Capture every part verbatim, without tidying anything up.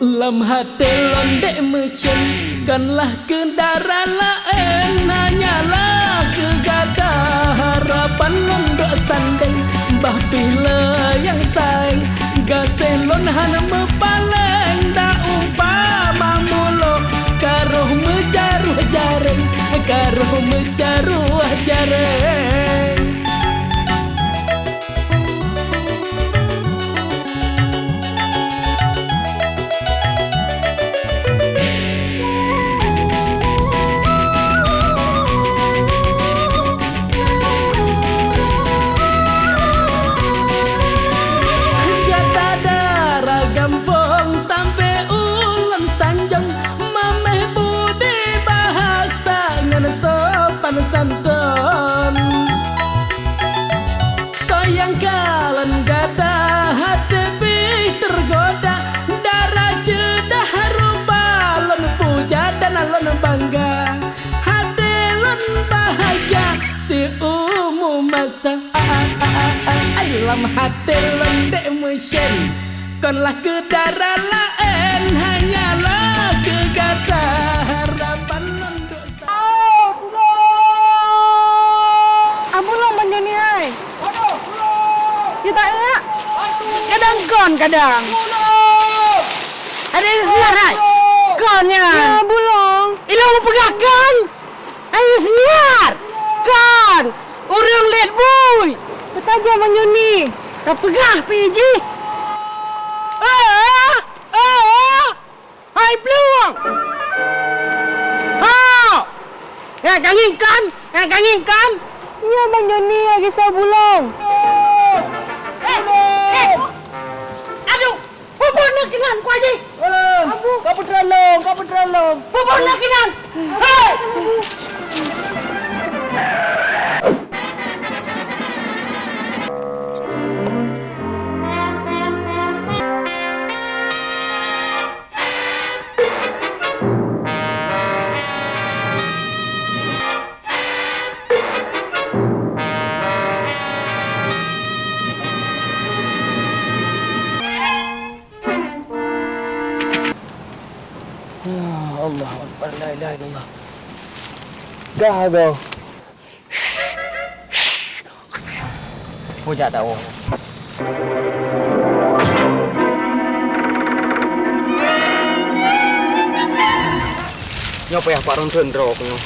Lam até lôn dék meucen, kon lah keu dara laén, hanyalah keu gata harapan lôn duek sandéng, bah pih le nyang sayang. Gaséh lôn hana meupaleng, dak umpama mulo, ka roh meujaroh jareng, ka roh meujaroh jareng. Gata dara gampông sampoe ulôn sanjong, mamèh budi bahasa ngon sopan santôn. Soe nyang kalon gata até pih teugoda, dara ceudah rupa lôn puja dan lôn bangga. Até lôn bahagia siumu masa. A, a, a, a, a, ai lam até lôn dék meucen, kon lah keu dara laén, hanyalah keu gata harapan lôn duek sa- Au, tulông! Ah, bulông ban nyoe ni hai. Aduh, tulông! Ya tak eak? Bantu! Kadang kon, kadang. Tulông! Ada yang sebelah hai. Tulông! Kon nyan. Ya, bulông. Ilong peugah kon. Ayo siar! Kon! Ureueng lét bui! Teutajam meunyoe ni, tapeugah pih jih! Ah! Ah! Hai plueng! Ha! Nyan ka ngieng kan? Nyan ka ngieng kan? Iya, Bang Joni lagi soe bulông. Eh! Eh! Aduh! Peubuet na keunan, Pak Haji! Abu! Ka peutralong, ka peutralong! Peubuet na keunan! Hei! Allahu Akbar, la ilaha illallah. Ka go. Bujak tawoe. Nyoe payah pat rhon theun droe keuh nyoe.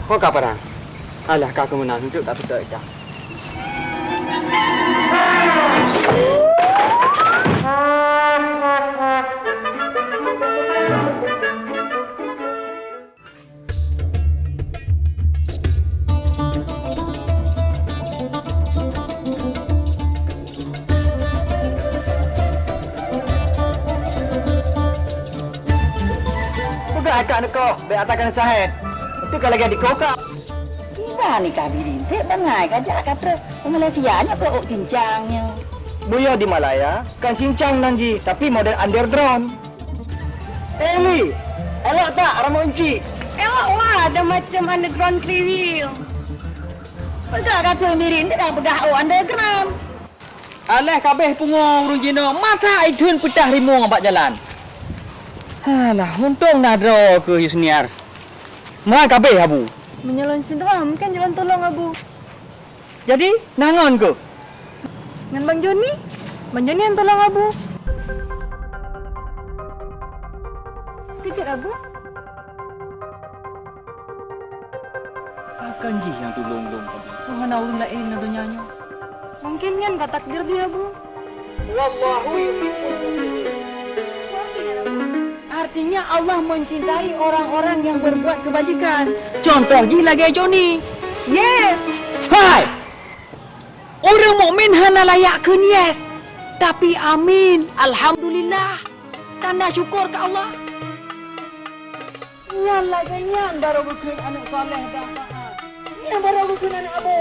Ho ka parang? Alah, ka keuh meunan, seucok tak seutôt cah. Peugah kak neukoh, bèk ata keuneuk sahét. Beutôi ka lagèe dikoh kak. Iba nikah biring, trép bangai ka jak ka trép. Malaysia nyoe keu ôk cincang nyoe. Meunyoe di Malaya, kan cincang nan jih, tapi model underground. Eh, Li, elok tak rambut encik? Elok lah, ada macam underground kriwil. Peugah kata mirin, dia dah peugah, oh, underground. Alah kabeh pungo ureueng jinoe, masa itheun peutah rimueng bak jalan. Alah, untông na droe keuh Yusniar. Meuhan kabeh, Abu. Meunyoe lôn sidroe, mungken jeuet lôn tulông, Abu. Jadi, na ngon keuh? Ngon Bang Joni. Bang Joni nyang tulông Abu. Keujeuet, Abu. Pakon jih nyang tulông lôn tadi? Hana ureueng laén lam donya nyoe. Mungken nyan ka takdir jih, Abu. Wallahu yuhibbul muhsinin. Artinya, Allah mencintai orang-orang yang berbuat kebajikan. Contoh jih lagèe Joni. Yes! Hai! Ureueng mukmin hana layak kheun yes, tapi amin, alhamdulillah. Tanda syukur keu Allah. Nyan lagèe nyan barô geukheun aneuk saleh dan taat. Nyan barô geukheun aneuk Abu.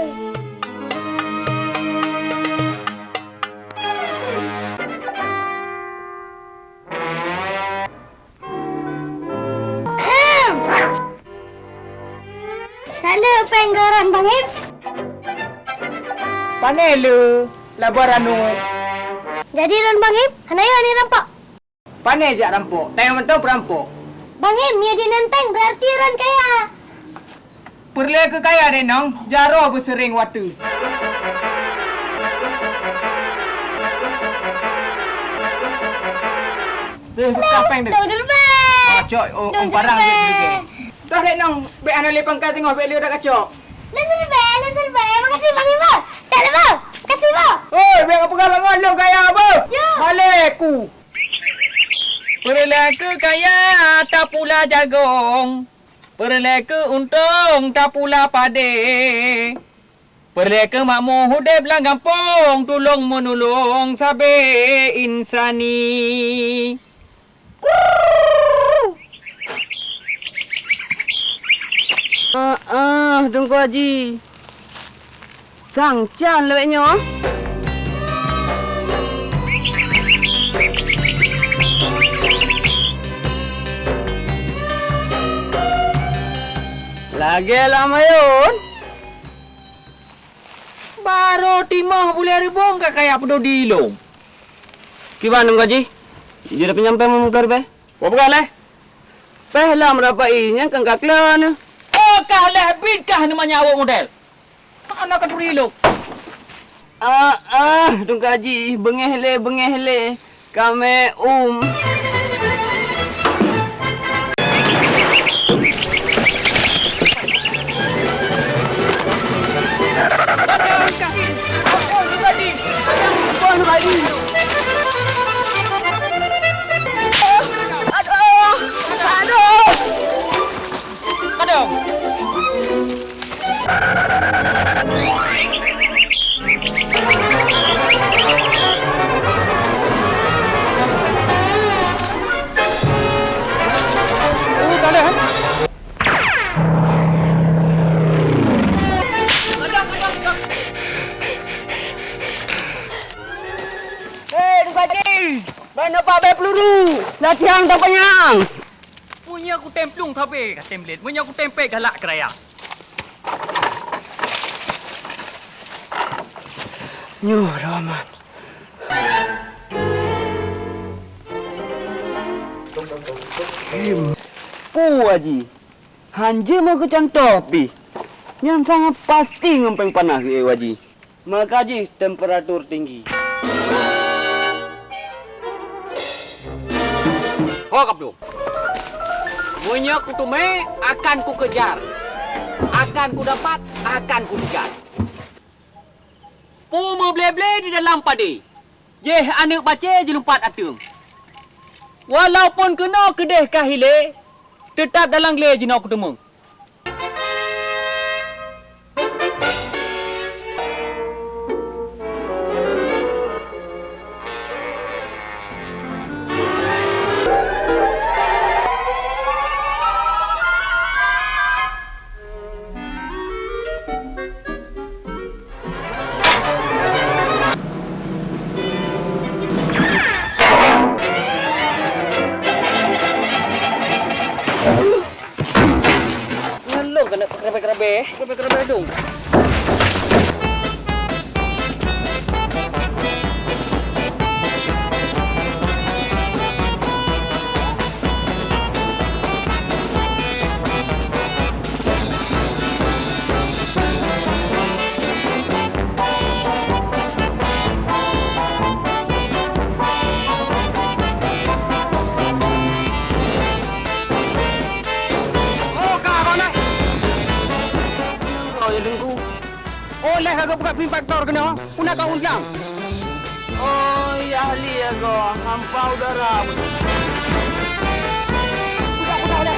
Salut péng keu lôn Bang Im. Pane le, laba ranub. Jadi lôn Bang Im, hana yue ni rampok. Pane jak rampok, tanyoe mantong peurampok. Bang Em, meunyoe di nanteng, berarti ureueng kaya. Peureulée keu kaya dénong, jaroe beuseureng watée. Eh, kapeng deh. Dong Surbe! Ah, cok, oh, Dong parang Surbe! Deh, deh. Dah dénong, bék hana lé pangkai teungoh, bék lé udah kacok. Dong Surbe, Dong Surbe, makasih Bang Ibo. Tak le, Bang. Makasih, Bang. Oi, bék peugah lagak lôn kaya, Bang. Ya. Malée ku. Peureulée keu kaya tapula jagong, peureulée keu untông tapula padé, peureulée keu makmu udeb lam gampông tulông meunulông sabe insani. Ah, ah, Teungku Haji. Sang can lawét nyoe. Lagée lam ayôn. Barô timoh bulée ribong ka kaya peudodi lom. Kiban Teungku Haji? Jeuet peunyampai meumukar beh. Peue peugah lé? Péh lam rapai nyang kan ka kla na. Oh, kah leh bit kah neumanya awak model. Hana ka turi lôn. Ah, ah, Teungku Haji, beungéh lé, beungéh lé. Kamé um. Aduh, aduh. Aduh. Hei, Teungku Haji! Ban dapat bée peuluru! Latihan tapanyang! Meunyoe kutem plueng sabe ka tem lét, meunyoe kutem pék galak keuraya. Nyoe Rahman. Pu Haji, hanjeuet meukeucuntoh pih. Nyan sangat pasti ngon péng panas, eh, Haji. Maka jih temperatur tinggi. Ho ka peuduek. Meunyoe kuteumé, akan kukejar. Akan kudapat, akan kukejar. Pu meuble-ble di dalam padé. Jéh aneuk bacé jilumpat ateueng. Walaupun keunoe keudeh ka hilé, teutab dalam glé jinoe kuteumé. Ngon lôn keuneuk keurabé-keurabé, keurabé-keurabé dong. Oh, ka, ka, na. Oh, ya, Teungku. Oh, leh ka geupeugah pin faktor keunoe. Puna ka undang. Oh, ya, ahli ya, go. Hampa udara. Udah, udah, udah.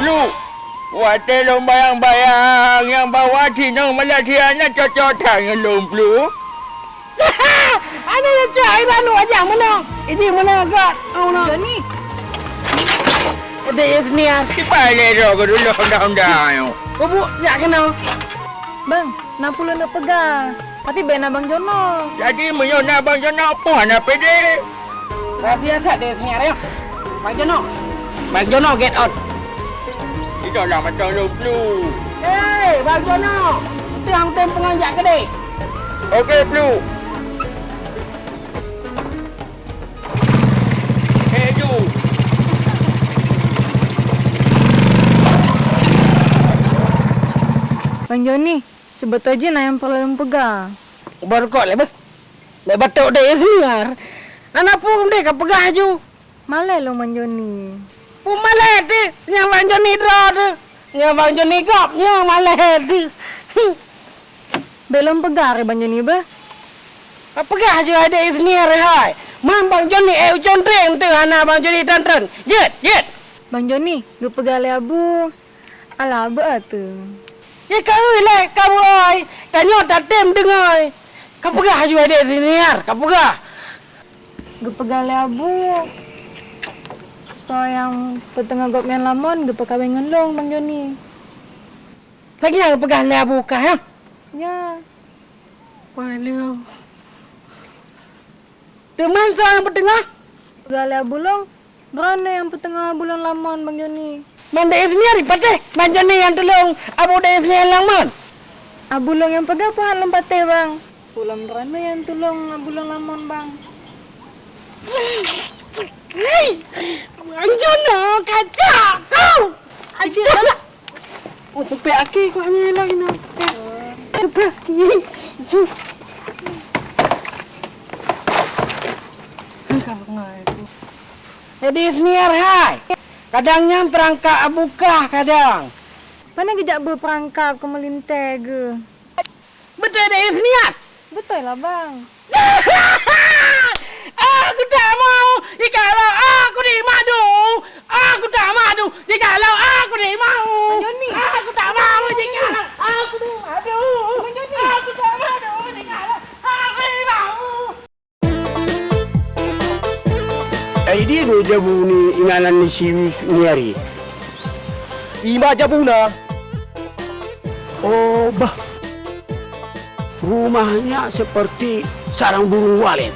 Lu. Watée lôn bayang-bayang nyang bahwa sinong malah si Ana cocok that ngon lôn plueng. Ana cocok, ai anu wajah meunoe. Idi meunoe gak. Oh, no. Joni. Ada ya senior. Tiba le ro ke dulu honda-honda nyoe. Bubuk jak kena. Bang, na pula nak pegang. Tapi bèk na Bang Jono. Jadi meunyoe na Bang Jono, peue hana pede? Rahsia that deh sini, Arif. Bang Jono. Bang Jono, get out. Itu lah macam lu flu. Hei, Bang Jono. Teuang tem peungon jak keudeh. Oke, Plu. Eh, ju. Bang Joni, sibeutôi jih na nyang peureulée lôn peugah. Ubah rukok lé beuh. Bèk batok deh Isniar. Hana peue deh ka peugah ju. Malèe lôn Bang Joni. Peue malèe teuh, nyang Bang Joni droe teuh. Nyang Bang Joni gob, nyang malèe teuh. Bèk lôn peugah ré Bang Joni beuh. Ka peugah ju hai deh Isniar hai. Man Bang Joni éh u cuntreng teuh hana Bang Joni tren-tren. Jeuet, jeuet. Bang Joni, geupeugah lé Abu. Alah, beu ateueh. Jih ka eu lé, ka beu ai, tanyoe tatem deungoe. Ka peugah ju hai deh Isniar, ka peugah. Geupeugah lé Abu, soe nyang peuteungoh gobnyan lamon geupeukawen ngon lôn, Bang Joni. Lagèe nyang geupeugah lé Abu kah, ya? Ya. Wah, lé. Teuma soe nyang peuteungoh? Geupeugah lé Abu lôn. Droeneuh nyang peuteungoh Abu lôn lamon, Bang Joni. Man deh Isniar patéh, Bang Joni nyang tulông Abu deh Isniar lamon. Abu lôn nyang peugah peue han lôn patéh, Bang. Ulôn droeneuh nyang tulông Abu lôn lamon, Bang. Bang Joni kacak kau. Aja lah. Oh, teumpék akhé kok nyan lagi na. Teumpék akhé. Jadi Isniar hai. Kadang nyan peurangkap Abu kah kadang. Pane geujak beuh peurangkap keu meulintèe geuh. Beutôi deh Isniar? Beutôi lah, Bang. Aku tak mau jikalau aku dimadu. Aku tak mau jikalau aku dimadu. Bang Joni. Aku tak mau jikalau aku dimadu. Bang Joni. Aku tak mau jikalau aku dimadu. Ai di do jabu ni inganan ni si Niari. Ima jabu na. Oh, bah. Rumahnya seperti sarang burung walet.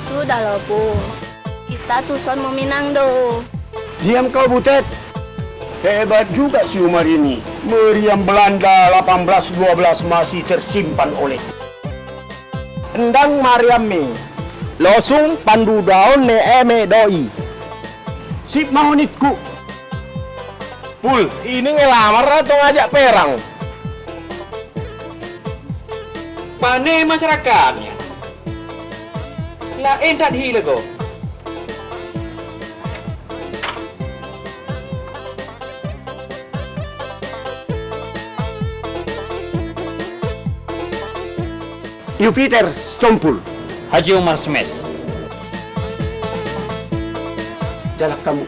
Sudahlah, Pu. Kita tuson meuminang do. Diam kau, Butet. Hebat juga si Umar ini. Meriam Belanda delapan belas dua belas masih tersimpan oleh. Endang Mariam mi, losung pandu daun ne eme doi. Sip mau nitku. Pul, ini ngelamar atau ngajak perang? Pane masyarakat nyan. Laén that hi lagoe. Jupiter Stompul. Haji Umar Semes. Jalan kamu.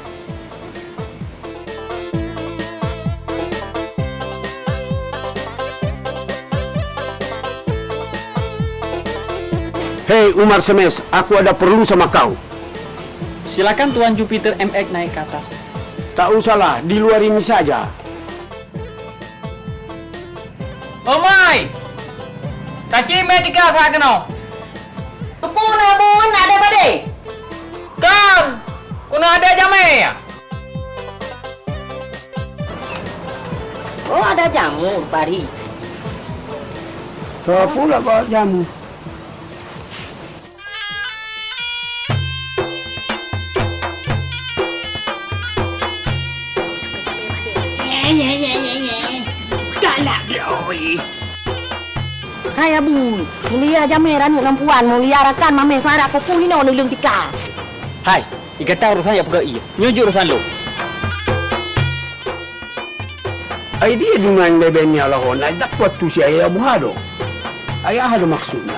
Hei Umar Semes, aku ada perlu sama kau. Silakan Tuan Jupiter M X naik ke atas. Tak usahlah, di luar ini saja. Omai! Taci mé tiga sa keunoe. Teupeu na buet na deh padé? Kan, keunoe ada jamé ya? Oh, ada jamu, Pari. Apa pula bawa jamu? Galak dia, oi. Hai Abu, mulia jamé ranup ngon puan, mulia rakan mamé sarak kuku hino neuleueng tika. Hai, di gata urusan jak peugah ié. Nyoe jeuet urusan lôn. Ai dia dungan bebeng nyan lahon, ai dak kuat tu si ayah buha do. Ayah ada maksudnya.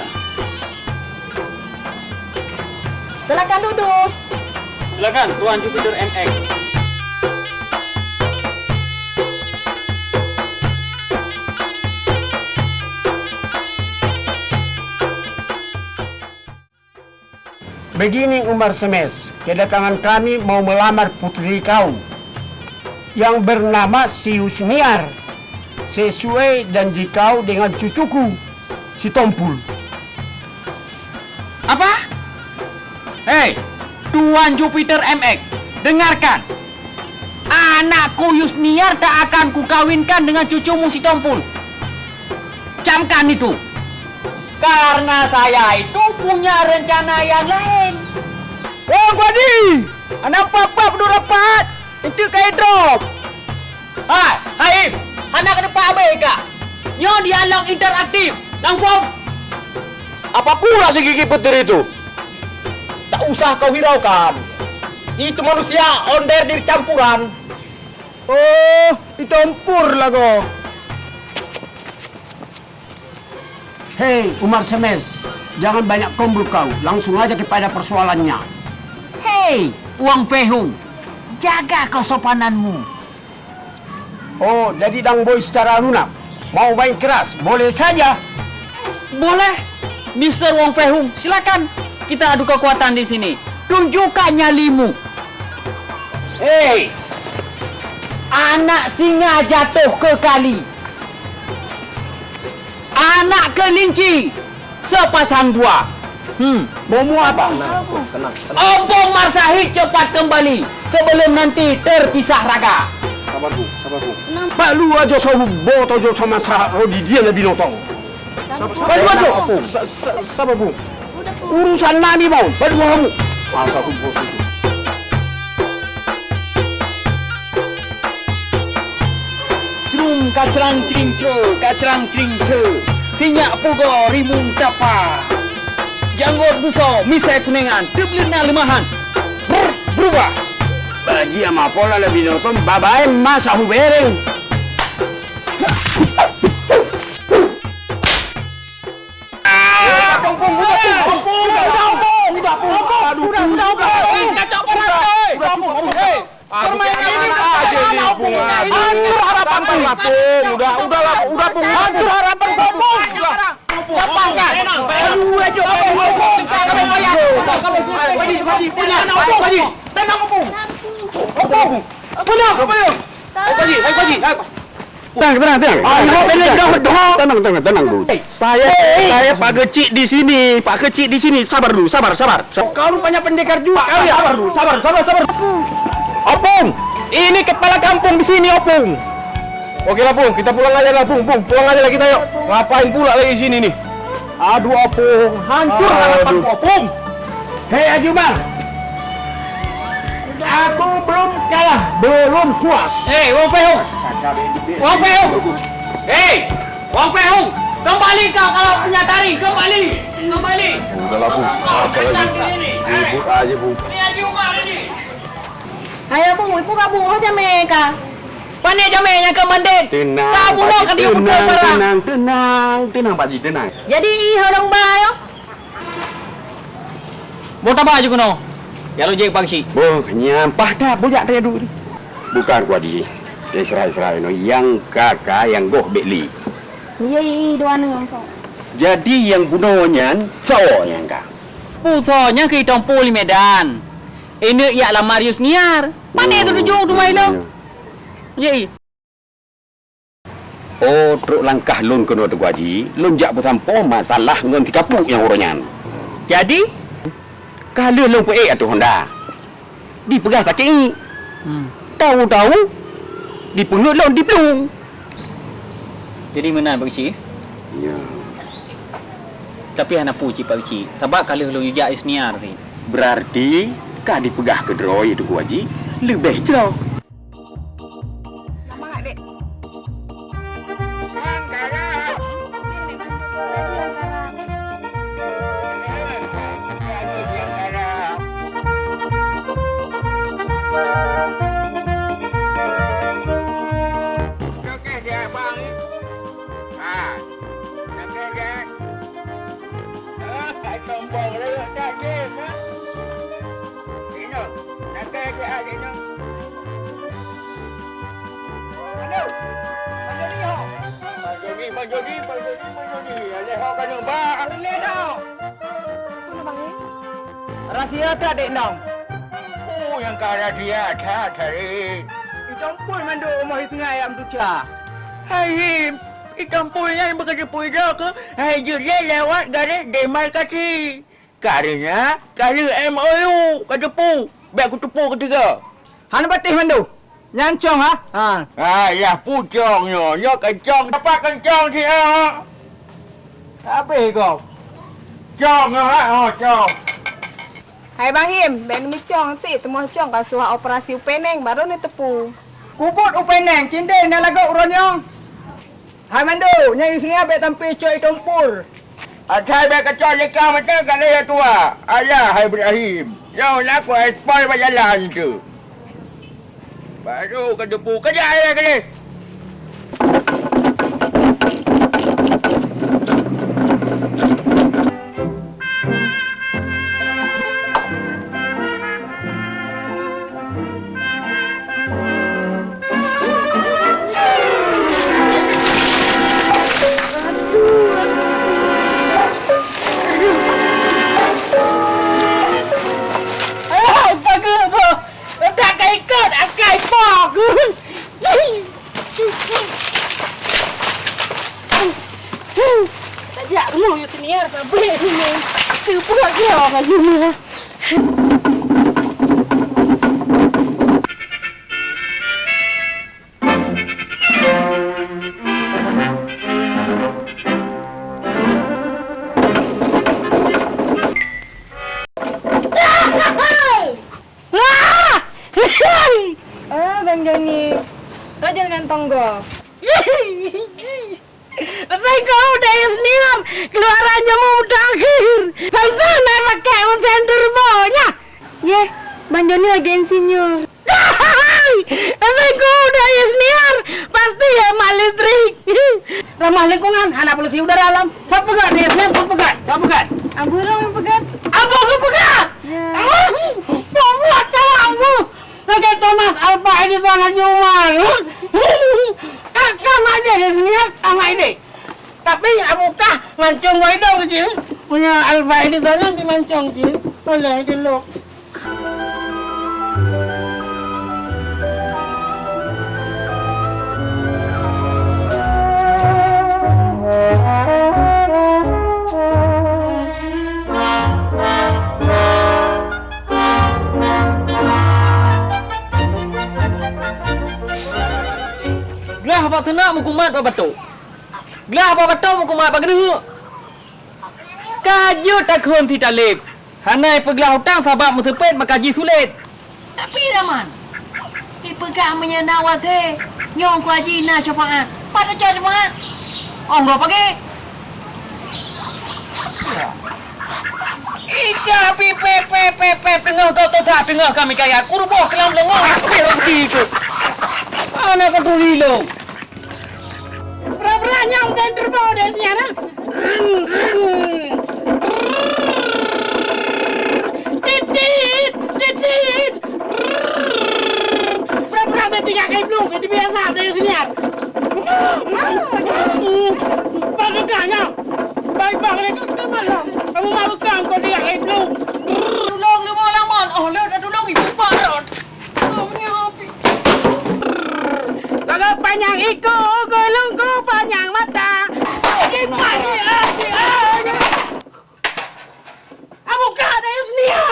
Silakan duduk. Silakan, Tuan Jupiter M X. Begini Umar Semes, kedatangan kami mau melamar putri kau yang bernama Sius Niar, sesuai janji kau dengan cucuku, si Tompul. Apa? Hei, Tuan Jupiter M X, dengarkan! Anakku Yusniar tak akan kukawinkan dengan cucumu si Tompul. Camkan itu. Karena saya itu punya rencana yang lain. Wong Guadi, hana pap-pap duek rapat, itu kai drop. Hai, Haim, hana keuneuk pah abéh ka. Nyoe dialog interaktif. Nang phon. Apa pula si gigi petir itu? Tak usah kau hiraukan. Itu manusia ondeh dari campuran. Oh, itu empur lagoe. Hei, Umar Semes, jangan banyak kombur kau, langsung aja kepada persoalannya. Hei, Wang Fei Hung, jaga kesopananmu. Oh, jadi Dang Boy secara lunak mau main keras, boleh saja. Boleh, Mister Wang Fei Hung, silakan. Kita adu kekuatan di sini. Tunjukkan nyalimu. Hei, anak singa jatuh ke kali. Anak kelinci sepasang dua. Hmm. Mau muat, Bang? Tenang, Bung. Tenang, tenang. Ompung Marsahid cepat kembali sebelum nanti terpisah raga. Sabar, Bung. Sabar, Bung. Tenang. Pak Lu aja sabu boto jo sama sa-, rodi dia Nabi Notong. Sabar, sabar, Pak Lu aja. Tenang, Bung. Sa-, sa-, sabar, Bung. Udah, Bung. Urusan nami mau, Pak Lu kamu. Masa aku bos itu. Crum kacrang cringceu, kacrang cringceu. Sinyak pugoe rimueng tapa. Janggot beusoe misai kunéngan, teubleuet na leumahan. Brr, berubah. Bagi ama pola lebih nonton babai masa hubereng. Hancur harapan Pung. Udah, udah lah, udah Pung. Hancur harapan Pung. Udah. Lepaskan. Aduh, aduh, aduh, aduh. Tenang, Pung. Tenang, Pung. Haji, Haji, Haji. Tenang, tenang, tenang. Ah, tenang, tenang, tenang, tenang, tenang, tenang dulu. Saya, saya Pak Kecik di sini, Pak Kecik di sini. Sabar dulu, sabar, sabar. Kau rupanya pendekar juga kau ya? Sabar dulu, sabar, sabar, sabar. Opung, ini kepala kampung di sini, Opung. Oke lah, Pung, kita pulang aja lah, Pung, Pung, pulang aja lah kita, yuk. Ngapain pula lagi di sini nih? Aduh, Opung, hancur harapan Opung. Hei, Haji Umar. Aku belum kalah, belum puas. Hei, Wong Fei Hung. Wong Fei Hung. Hei, Wong Fei Hung. Kembali kau kalau punya taring, kembali. Kembali. Udah lah, Pung. Apa lagi? Ribut aja, Pung. Ini Haji Umar ini. Hai Opung, ibu ka bungoh jamé ka. Pané jamé nyang keu mandét. Tenang, ka bungoh ka diukeue barang. Tenang, tenang, tenang, Pak Ji, tenang. Jadi, ih, orang ba, yo? Boh taba ju keunoe. Ya lo jek Pak Cik. Boh, nyampah dah bujak tadi dulu. Bukan Pak Ji. Israel-Israel no, yang ka ka yang goh bek li. Iya, iya, iya, dua ni. Jadi yang bunoe nyan, soe nyang ka? Pu soe nyang keu itong pu li Medan. Ineuk yak lamar Yusniar. Pané tu tuju tu mai lo. Iya, iya. Oh, trok langkah lôn keunoe Teungku Haji, lôn jak peusampoe masalah ngon si Kapuk nyang uroe nyan. Jadi? Ka lheueh lôn peuék ateueh honda, dipeugah sakét ngiek. Hmm. Tahu-tahu, dipeungeuet lôn diplueng. Jadi meunan, Pak Keuchik? Ya. Tapi hana peue cit, Pak Keuchik, sabab ka lheueh lôn jak Yusniar cit. Berarti ka dipeugah keudroe Teungku Haji, leubeh jroh. Nama, Dek? Oke, dia abang ni. Ha. Oke, dia. Ah, hai sombong rayeuk that jih, ha? Inoe, nakeuh jih, ah, inoe. Halo, Bang Joni ho. Bang Joni, Bang Joni, Bang Joni, Bang Joni. Alah ho ka nyoe, Bang. Boleh dah. Apa nama ni? Rahsia that dek nong. Oh, nyang ka rahsia that tadi. Icong pun mandum rumoh di sungai ayam tuca. Hai, Him. Itong pui nyan beukeuteupui droe keuh hai jeuet lé lewat garéh demarkasi. Kareuna ka lheueh M O U ka teupeu, bék kuteupeue keutika. Hana patéh mandum. Nyan cong, ha? Ha. Ha, yah pucong nyoe. Nyoe keucong. Dapat keucong siat. Habéh gob. Cong, ha, oh, cong. Hai Bang Him, bèk neumeucong, teuma cong ka suah operasi u Peneng, barô neuteupeue. Kubot u Peneng, cindée na lagoe uroe nyoe. Hai Mando, nyan Yusnia bèk sampoe cok i tumpor. Asai bèk kacok lé kah mantong ka lheueh tuha. Ayah hai Ibrahim. Nyoe lakoe ekspor bak jalan tu. Baru ka debu kejak ayah kali. Alah, bagus, boh. Letak ka ikot, akai poh. Tajak rumoh yue senior, pabrik rumoh. Teupeugah kira ngon dunia. Ah! Eh, Bang Joni, rajin gantong gob. Asai kau udah senior, keluaran jamu mutakhir. Langsung naik pakai mesin turbo nya. Yeh, Bang Joni lagi insinyur. Asai kau udah senior, pasti ya mak listrik. Ramah lingkungan, hana polusi udara alam. Siapa peugah dia senior, siapa peugah? Siapa peugah? Abu dong yang peugah. Abu aku peugah. Ya. Abu, abu, abu. Lagèe Thomas Alva Edison laju uma. Kan, kan mak idéh di sini, kan? Kan mak idéh. Tapi Abu kah mancung bak idong keucil. Punya Alva Edison nyan dimancung cil. Oleh dulu. Glah bak teunak meukumat bak batok. Glah bak batok meukumat bak geuneuk. Ka jeuet takheun si Taleb. Hana ipeuglah utang sabab meuseupet maka jih sulet. Tapi Raman, ipeugah meunyoe na watèe nyoe Teungku Haji na syafaat. Pat tacok syafaat? Oh, uroe pagèe. Ika pi pep, pep, pep, pep, teungoh gob toh that, teungoh kami kaya. Kuruboh keulam leungong, pih rezeki ku. Mana kau tuli lông? Bra-bra nyang dan terbau dari siara. Titit, titit. Bra-bra dari tiga kali belum, itu biasa dari siara. Bagaimana? Baik, bang, itu kita malam. Kamu malu kan kau tiga kali belum. Tulông leumo lamon. Oh, lôn dah tulông ibu parot. Lalu panjang iku, gulungku panjang mata. Iman ni api aja. Abu ka ada yang selia.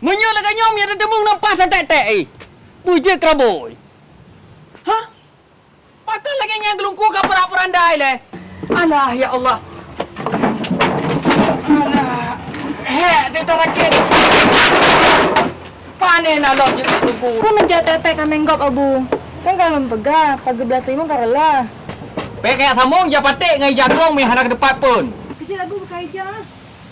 Meunyoe lagèe nyoe, meunyoe teumeung nampak satek-tek, eh. Bujek keraboi. Hah? Pakon lagèe nyan geulungku ka peurak-peurak dai lé? Alah, ya Allah. Alah. Hek, teuta rakét. Pané na lom jeuet geulungku. Peue neujak teutek kaméng gob, Abu? Kan ka lôn peugah, pageublah teurimong ka reulah. Bèk kajak sambông, jak paték ngon ija krông meuhana keuteumpat phôn. Keujeut Abu buka ija.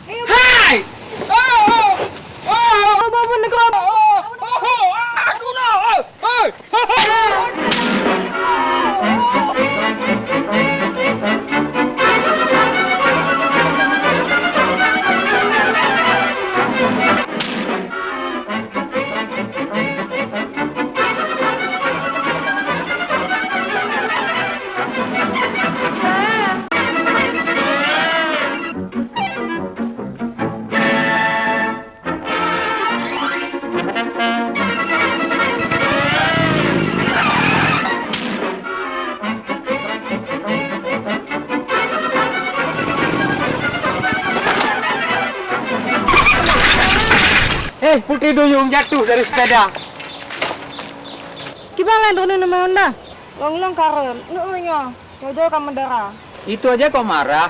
Hai! Oh, oh, oh, oh. Abu, Abu, neuk, Abu. Oh, oh, oh, aduh, no. Hey! Eh, Putri Duyung jatuh dari sepeda. Kiban lé droeneuh nyoe, Honda? Lôn-lôn kareueng, nyoe, nyoe, nyoe ka meudara. Itu aja kok marah?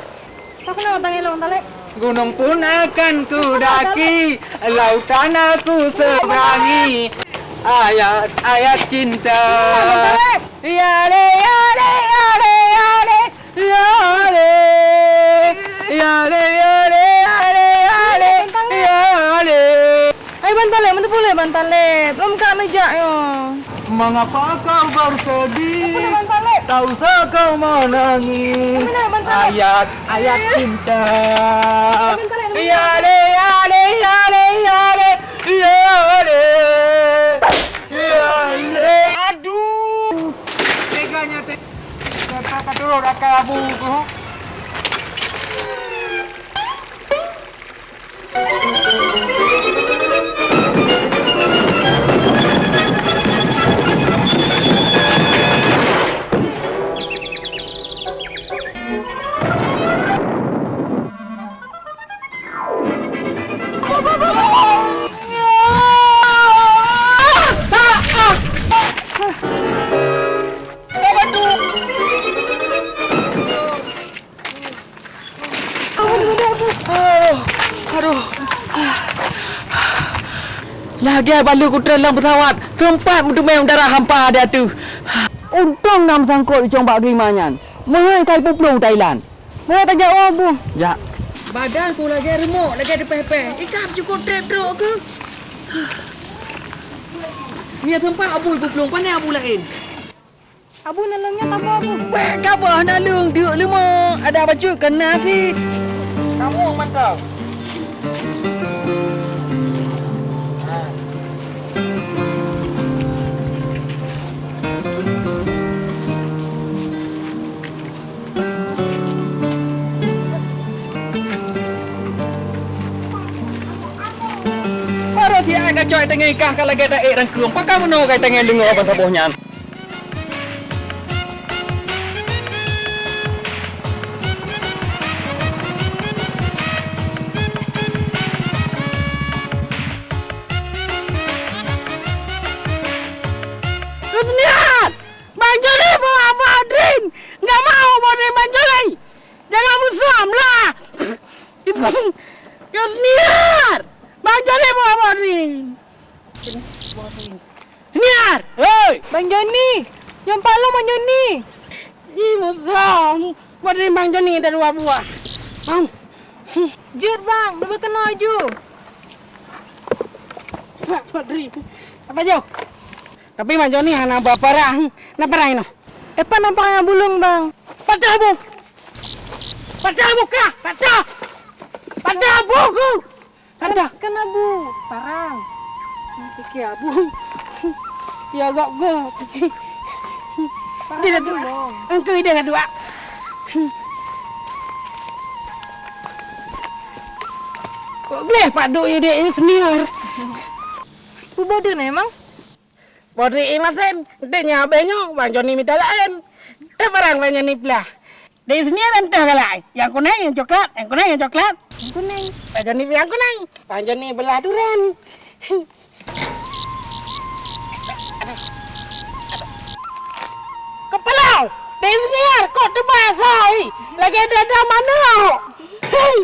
Takheun nyoe tangieng lôn, Taleb. Gunung pun akan kudaki, lautan aku seberangi. Ayat-ayat cinta. Taleb. Ya le, ya le, ya le, ya le. Ya le, ya le, ya le, ya le, ya le. Hai Bang Taleb, mana boleh Bang Taleb? Belum kak neujak nyoe. Mengapa kau bersedih? Apa dah Bang Taleb? Tak usah kau menangis. Apa dah Bang Taleb? Ayat, ayat cinta. Bang Taleb, Ya le, ya le, ya le, ya le, ya le. Ya le. Aduh. Teganya te-, kata, kata, kata, abu tu. Aduh, aduh. Lagèe balu kutrön lam peusawat, seumpat meuteumé udara hampa di ateueh. Untông na meusangkot icong bak glima nyan. Meuhai ka ipuplueng u Thailand. Meuhai tajak woe, Bu. Jak. Badan ku lagèe reumok, lagèe teupéh-péh. Ikab cukôp trép trok keuh. Nyan seumpat abu ipuplueng, pane abu laén? Abu naleueng nyan saboh, Bu. Bèk kaboh naleueng, deuk leumah. Ada bacut keu nasib. Kamoe mantong. Baru siat gacok teungoh ikah ka lagèe taék rangkeueng. Pakon meunoe ka teungoh deungoe ban saboh nyan. Rusniat! Bang Joni bawa Bodrin! Enggak mau Bodrin Bang Joni! Jangan musuh lah! Rusniat! Bang Joni bawa Bodrin! Senior! Hei! Bang Joni! Nyoe pat lôn Bang Joni! Ji musang! Buat dari Bang Joni ada dua buah. Bang! Jeuet Bang, leubeh keunoe ju! Buat dari apa jauh? Tapi Bang Joni hana ba parang. Na parang inoe? Epa na parang bulong Bang. Patah bu! Patah bu kah! Patah! Patah bu ku! Ada. Kan abu, parang. Pikir abu. Ya gok-gok. Parang dia dah dua. Engkau dia dah dua. Kok gleh paduk ya dek ya senior. Bubodoh memang. Bodri imasen, dek nyan abéh nyoe, Bang Joni mita laén. Teubarang Bang Joni plah. Dek senior entah galak, nyang kunai, nyang coklat, nyang kunai, nyang coklat. Nyang kunai. Bang Joni nyang kunai. Bang Joni belah duren. Kepala, dek senior, kok teuba asai? Lagèe dada manok. Hei,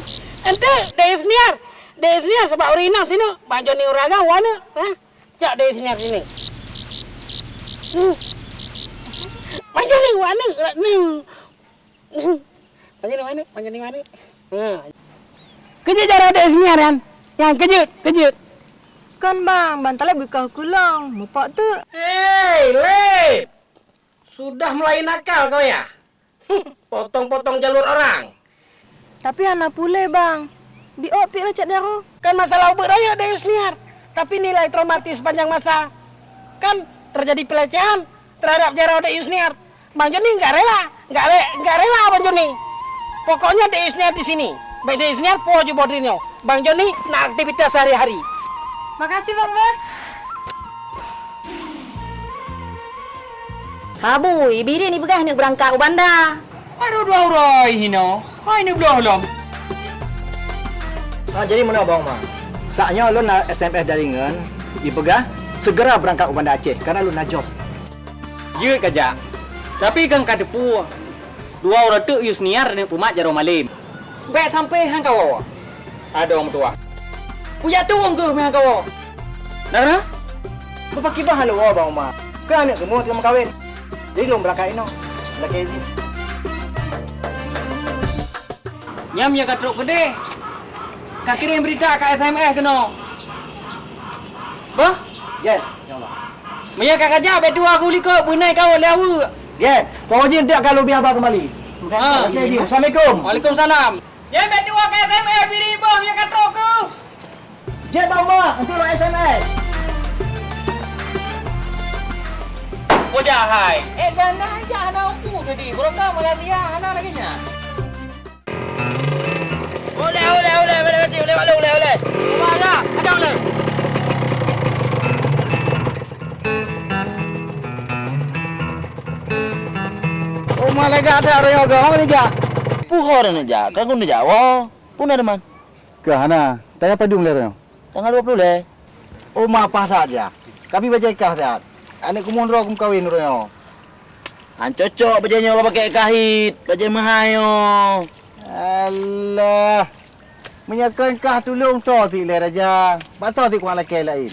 ente, dek senior, dek senior sebab ureueng inong sinoe, Bang Joni ureueng agam, wana, ha? Cok deh sini, sini. Hmm. Macam ni, wani, ni. Hmm. Macam ni, wani, macam ni, wani. Ha. Keujeut jaroe deh sini, Ran. Yang keujeut, keujeut. Kon bang, ban taleb geukah kulong, mupok tu. Hei, Lep! Sudah mulai nakal kau ya? Potong-potong jalur orang. Tapi hana puléh, Bang. Diok piek lacak daru. Kan masalah ubeut rayeuk Dayus Niar, tapi nilai traumatis sepanjang masa. Kan terjadi pelecehan terhadap jaroe Dayus Niar. Bang Joni enggak rela, enggak re-, enggak rela Bang Joni. Pokoknya Dayus Niar di sini. Baik Dayus Niar po ju bodri nyoe. Bang Joni na aktivitas sehari-hari. Makasih, Bang, bah. Habu, Ibirin ipeugah neuk beurangkat u banda. Baru dua uroe hino, hoi neubloe lom. Ah, jadi meunoe, Bang Ma. Saat nyoe lôn na S M S dari ngon, ipeugah, "Segera berangkat u Banda Aceh, karena lôn na job." Jeuet ka jak. Tapi kan ka teupeu, dua uroe teuk Yusniar aneuk peumat jaroe malem. Bèk sampai han kawoe. Adoe meutuwah. Kujak tuwông keuh meuhan kawoe. Nara? Beupakibah hana woe, Bang Uma. Keu aneuk kamoe teuma meukawen. Jadi lôn beurangkat inoe. Lakèe izin. Nyan meunyo ka trok keudeh, ka kirém beurita ka S M S keunoe. Bah? Jeuet. Meunyo ka kajak, bèk tuwo ku likot, beunai kawöt lé aweuek. Jeuet. Poh jih dak ka lôn bi haba keumbali. Ha. Oke, jih. Assalamualaikum. Waalaikumsalam. Nyan bèk tuwo ka S M S, biri boh meunyo ka trok keuh. Jeuet, Bang Uma, enteuk lôn S M S. Bocah hai. Eh, jangan jak hana upu tadi. Baroe ka Malaysia hana lagèe nyan. Ulèe, ulèe, ulèe, ulèe, ulèe, ulèe, ulèe, ulèe. Uma ya, ada ulèe. Uma lagak that roh nyoe, Gong, ni jak. Puho dah nak jak, kan guna jak. Wah, pun ada man. Kah hana, tanggal padum lé roh nyoe? Tanggal dua puluh lé. Uma paih that ya. Kami bajèe kah that. Aneuk kamoe droe kumeukawen roh nyoe. Han cocok bajèe nyoe ka pakèk kah hit, bajèe meuhai nyoe. Alah. Meunyoe kon kah tulông soe sit lé raja, bak soe sit kuat lakèe laén.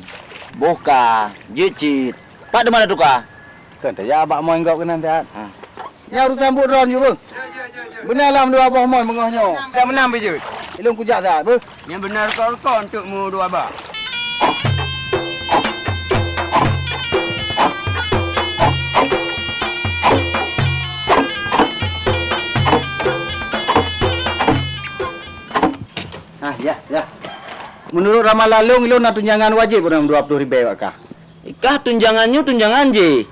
Boh ka, jeuet cit. Pat teuma na tuka? Kon tajak bak moe gob keunan that. Ha. Nyan urusan buet droe jih, Beuh. Beuna lam dua boh mon beungoh nyoe. Dak meunan beujeuet. Ilôn kujak that, Beuh. Nyan beuna rukok-rukok untuk mu dua ba. Ah, ya, ya. Meunurot ramalan lôn, ilôn na tunjangan wajéb ureueng dua ploh ribèe bak kah. Kah tunjangan nyoe tunjangan jih.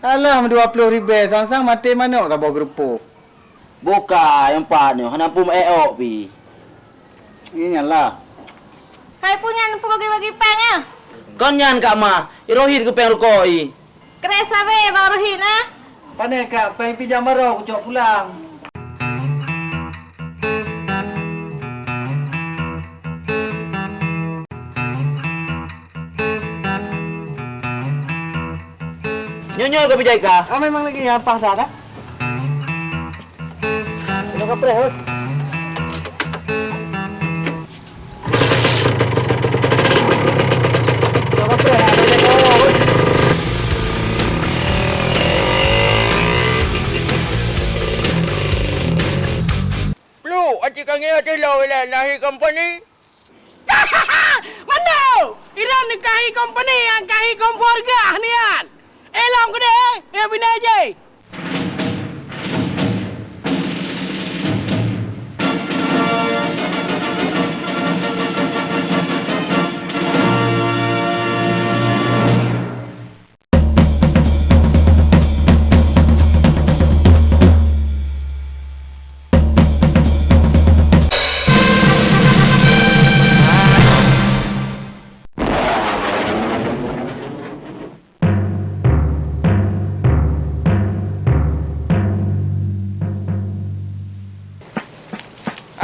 Alah, dua ploh ribèe, sang-sang maté manok saboh geureupoh. Boh ka, nyang pat nyoe, hana peue meu-ék ôk pih. Nyan lah. Hai peue nyan peubagi-bagi péng, ah? Kon nyan, Kak Ma, i Rohit geupéng rukok i. Kreh sabe Bang Rohit, ah? Pane, Kak, péng pih jam baroe kucok pulang. Nyoe-nyoe ka beujai kah? Ah, memang lagi nyan paih that, ah. Udah kapreh, Bos. Udah kapreh, ah, beujai kah, Bos. Pluek, aci kangé até lom ilèe nahi kompeni. Mano! Iran nikahi kompeni nyang kahi kompor gah nian. Eh, lom keudeh, eh, bina je.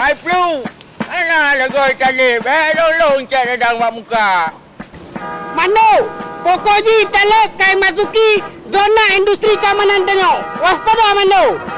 Hai Plu, hana lagôi taleb, bèk lôn-lôn cit dadang bak muka. Mano, pokok jih taleb ka masuki zona industri keamanan tanyoe. Waspada, Mano!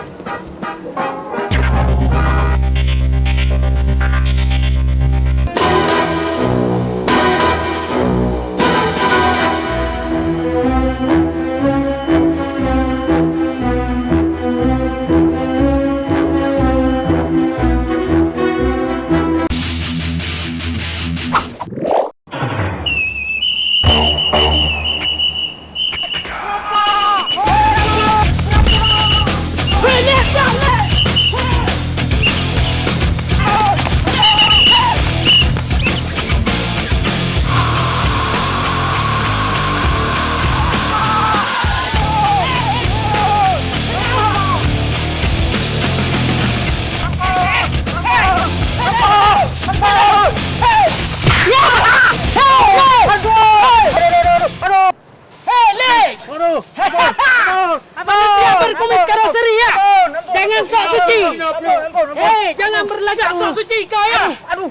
Hei, Lé! Aduh, ampun, ampun, ampun. Abang Lutfi berkumis karoseri, ya? Ampun, ampun, ampun. Jangan sok suci. Ampun, ampun, ampun. Hei, jangan berlagak sok suci kau, ya? Aduh, aduh.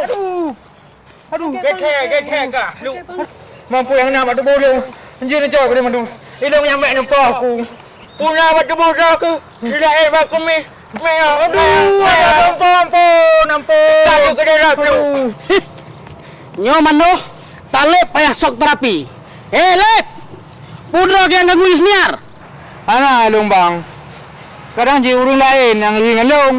Aduh. Aduh. Gèt-gèt, gèt-gèt ka. Aduh. Mampu nyang na bak tuboh lôn. Anjing neucok keu lôn mandum. Ilôn nyang bèk neupoh ku. Puna bak tuboh droe keuh. Sila éh bak kumis. Aduh, ampôn, ampôn, ampôn. Aduh, gèt-gèt. Aduh. Nyoe manoh, Taleb payah sok terapi. Hei, Leb! Peue droe nyang ganggu Yusniar? Hana lôn, Bang. Kadang jih ureueng laén nyang iri ngon lôn.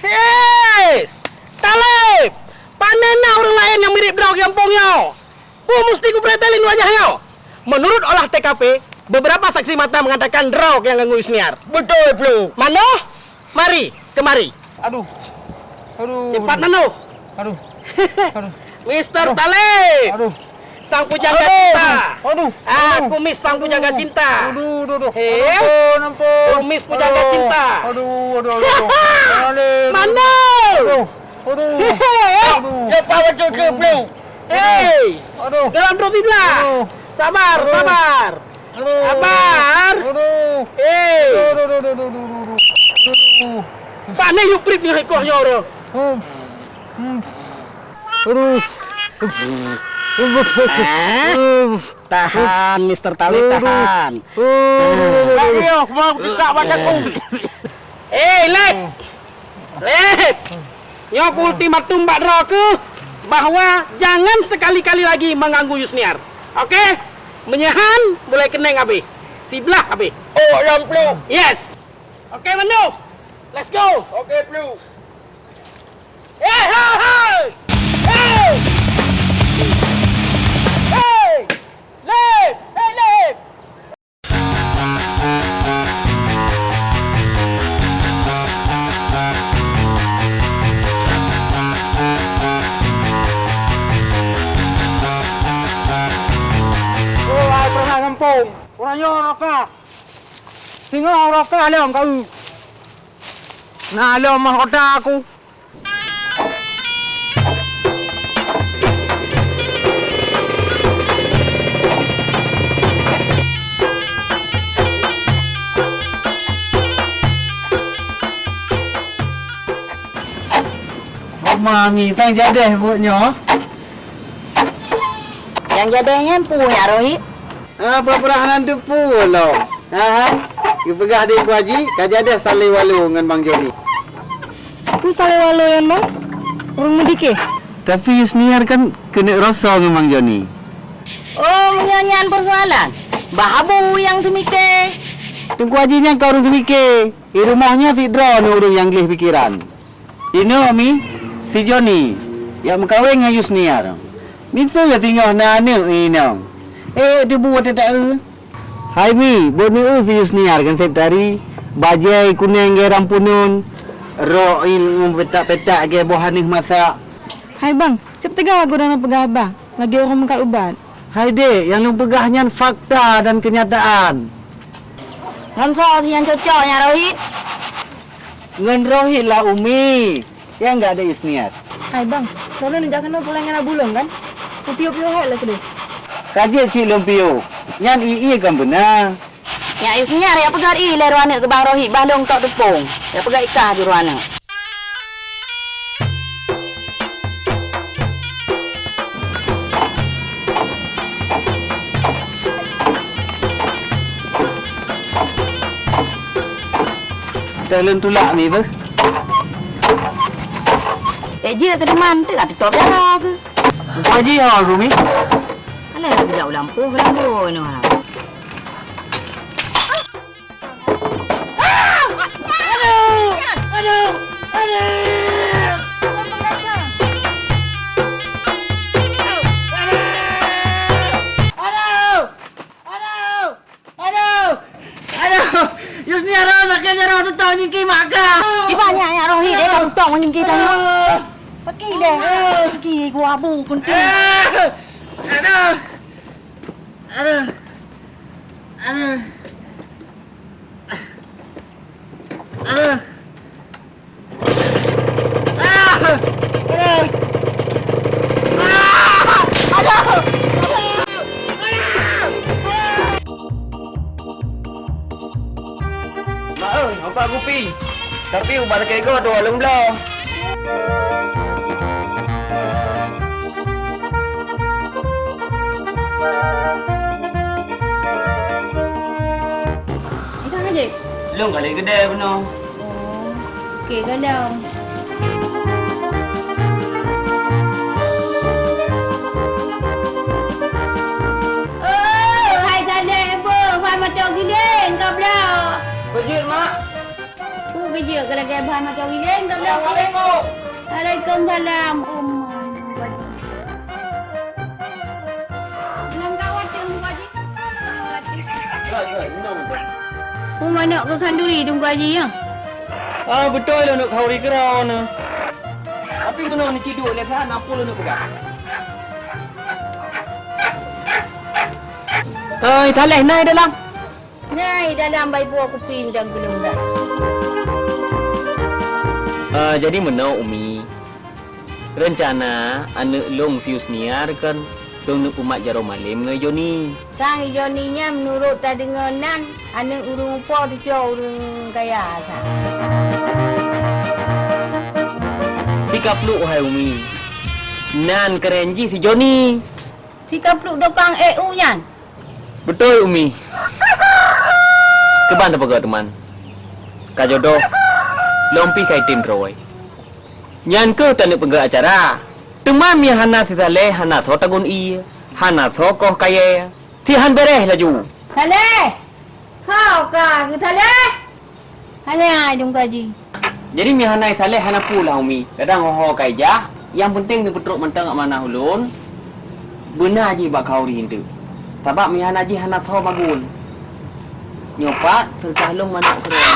Hei! Taleb! Pane na ureueng laén nyang mirip droe di gampông nyoe? Peue musti kupretelin wajah nyoe? Menurut olah T K P, beberapa saksi mata mengatakan droe nyang ganggu Yusniar. Beutôi, Plu. Manoh, mari, kemari. Aduh. Aduh. Cepat, Manoh. Aduh. Aduh. Mister Taleb. Aduh. Sang pujangga cinta. Aduh. Ah, kumis sang pujangga cinta. Aduh, aduh, aduh. Hei. Ampun, ampun. Kumis pujangga cinta. Aduh, aduh, aduh, aduh. Aduh. Manoh. Aduh. Aduh. Hei. Aduh. Lepas betul ke, Plu? Hei! Aduh. Dalam dua belas. Aduh. Sabar, aduh, sabar. Aduh. Sabar. Aduh. Hei. Aduh, aduh, aduh. Aduh. Pane yue prip nyoe ikoh nyoe, Bro. Hmm. Hmm. Aduh. Eh? Aduh. Tahan, Mister Talib, aduh, tahan. Aduh, aduh, aduh, aduh. Ayo, mau buka mata ku. Eh, Leb! Leb! Nyoe ku ultimatum bak droe keuh bahwa jangan sekali-kali lagi mengganggu Yusniar. Oke? Meunyoe han, mulai keuneng habéh. Siblah habéh. Oh, lom, Plu. Yes. Oke, Manoh. Let's go. Oke, Plu. Hei, hei, hei! Hei! Hei! Leb! Hei, Leb! Oh, ai peureunah gampông. Ureueng nyoe rokah. Singoh rokah lom kau. Na lom mahkota aku. Mami, tang jadeh buet nyoe. Nyang jadeh nyan peue, Nyak Rohit? Ah, peue-peue hana teupeu lom. Ha, ha. Geupeugah Teungku Haji, ka jadeh salewalo ngon Bang Joni. Peue salewalo nyan, Bang? Ureueng meudike? Tapi Yusniar kan keuneuk rasa ngon Bang Joni. Oh, meunyoe nyan peusoalan, bah Abu nyang teumike. Teungku Haji nyan ka ureueng teumike. Di rumoh nyan sidroe ureueng nyang gleh pikeran. Inoe Mi, si Joni, jak meukawen ngon Yusniar. Miseue singoh na aneuk inong. Eh, debu watèe taeu. Hai Mi, buet mi eu si Yusniar kan sép tari, bajèe kunèng gaya rampunon, rok in petak-petak gaya boh aneuk masak. Hai Bang, sép teuga geutanyoe peugah haba lagèe ureueng meukat ubat. Hai Dek, nyang lôn peugah nyan fakta dan kenyataan. Ngon soe si nyang cocok, Nyak Rohit? Ngon Rohit lah, Umi. Nyang gak ada Yusniar. Hai Bang, droeneuh jak keunoe pulai ngon Abu lôn kan? Kupiôh-piôh hai lé keudeh. Ka jeuet cit lôn piôh. Nyan ie kan beuna. Nyak Yusniar, jak peugah ie lé droeneuh keu Bang Rohit bah lôn tok teupông. Jak peugah ie kah di droeneuh. Dah lôn tulak Mi beuh. Eh, jeuet keu teuma, teuka tutôp dara keuh. Buka jih ho, Rumi. Alah, geujak u lampôh, u lampôh nyoe. Aduh! Aduh! Yusni, aduh, sakét, aduh, tutong nyingki mak ka. Kiban nyak, nyak Rohit, eh, ka tutong nyingki tanyoe. Aduh! Paki deh. Aduh! Nyingki gua bu kunti. Aduh! Aduh! Aduh! Aduh! Aduh! Ah! Aduh! Ah! Aduh! Mak oi, obat kupi. Tapi ubat sakét goe tu lôn bloe. Lôn ka lheueh keudeh bunoe. Oh, oke, gohlom. Oh, hai Saleh, beuh, hai mata giling, ka blah. Beujeuet, Mak. Peue geujeuet keu lagèe ban mata giling, ka blah. Assalamualaikum. Waalaikumsalam. Oh, my God. Bilang gawat, Teungku Haji. Gawat. Hai, hai, inong tu. Peue manok keu khanduri, Teungku Haji, ya? Ah, beutôi lôn neuk khanduri keudroe nyoe. Tapi keunoe neuciduek lé that, na peue lôn neuk peugah. Oi, Saleh, na i dalam. Nyan i dalam bai buah kupi udang geulong dah. Ah, jadi meunoe, Umi. Reuncana aneuk lôn si Yusniar kan lôn neuk peumat jaroe malem ngon i Joni. Sang i Joni nyan meunurot tadeungoe nan aneuk ureueng upo teucok ureueng kaya sa. Sikapluk, hai Umi. Nan keuren jih si Joni. Sikapluk tukang E U nyan. Beutôi, Umi. Keuban tapeugah teuma. Ka jodoh, lom pih ka item droe. Nyan keuh taneuk peugah acara. Teuma meunyo hana si Saleh, hana soe tagun ie, hana soe koh kayèe, si han beureh laju. Saleh! Ho ka keu Saleh? Hana ai dong gaji. Jadi meuhana Saleh hana peue lah Umi. Kadang ho-ho ka ijak, nyang peunteng neupeutrok mantong amanah ulôn. Beuna jih bak khanduri eunteuk. Sabab meuhana jih hana soe bagun. Nyoe pat seudeukah lôn manok keudroe.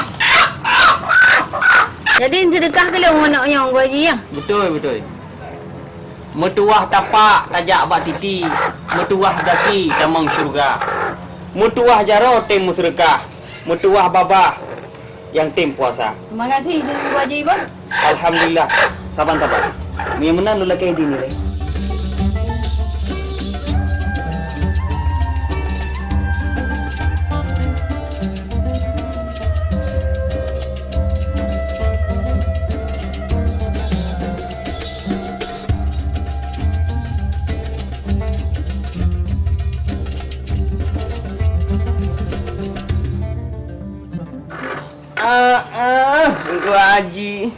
Jadi seudeukah keu lôn manok nyoe, Teungku Haji, ya? Beutôi, beutôi. Meutuwah tapak tajak bak titi, meutuwah gaki tamong syeuruga. Meutuwah jaroe tem meuseudeukah, meutuwah babah nyang tem puasa. Terima kasih, Teungku Haji, bah. Alhamdulillah, saban-saban. Meunyoe meunan lôn lakèe idin ilèe. Ah, ah, Teungku Haji.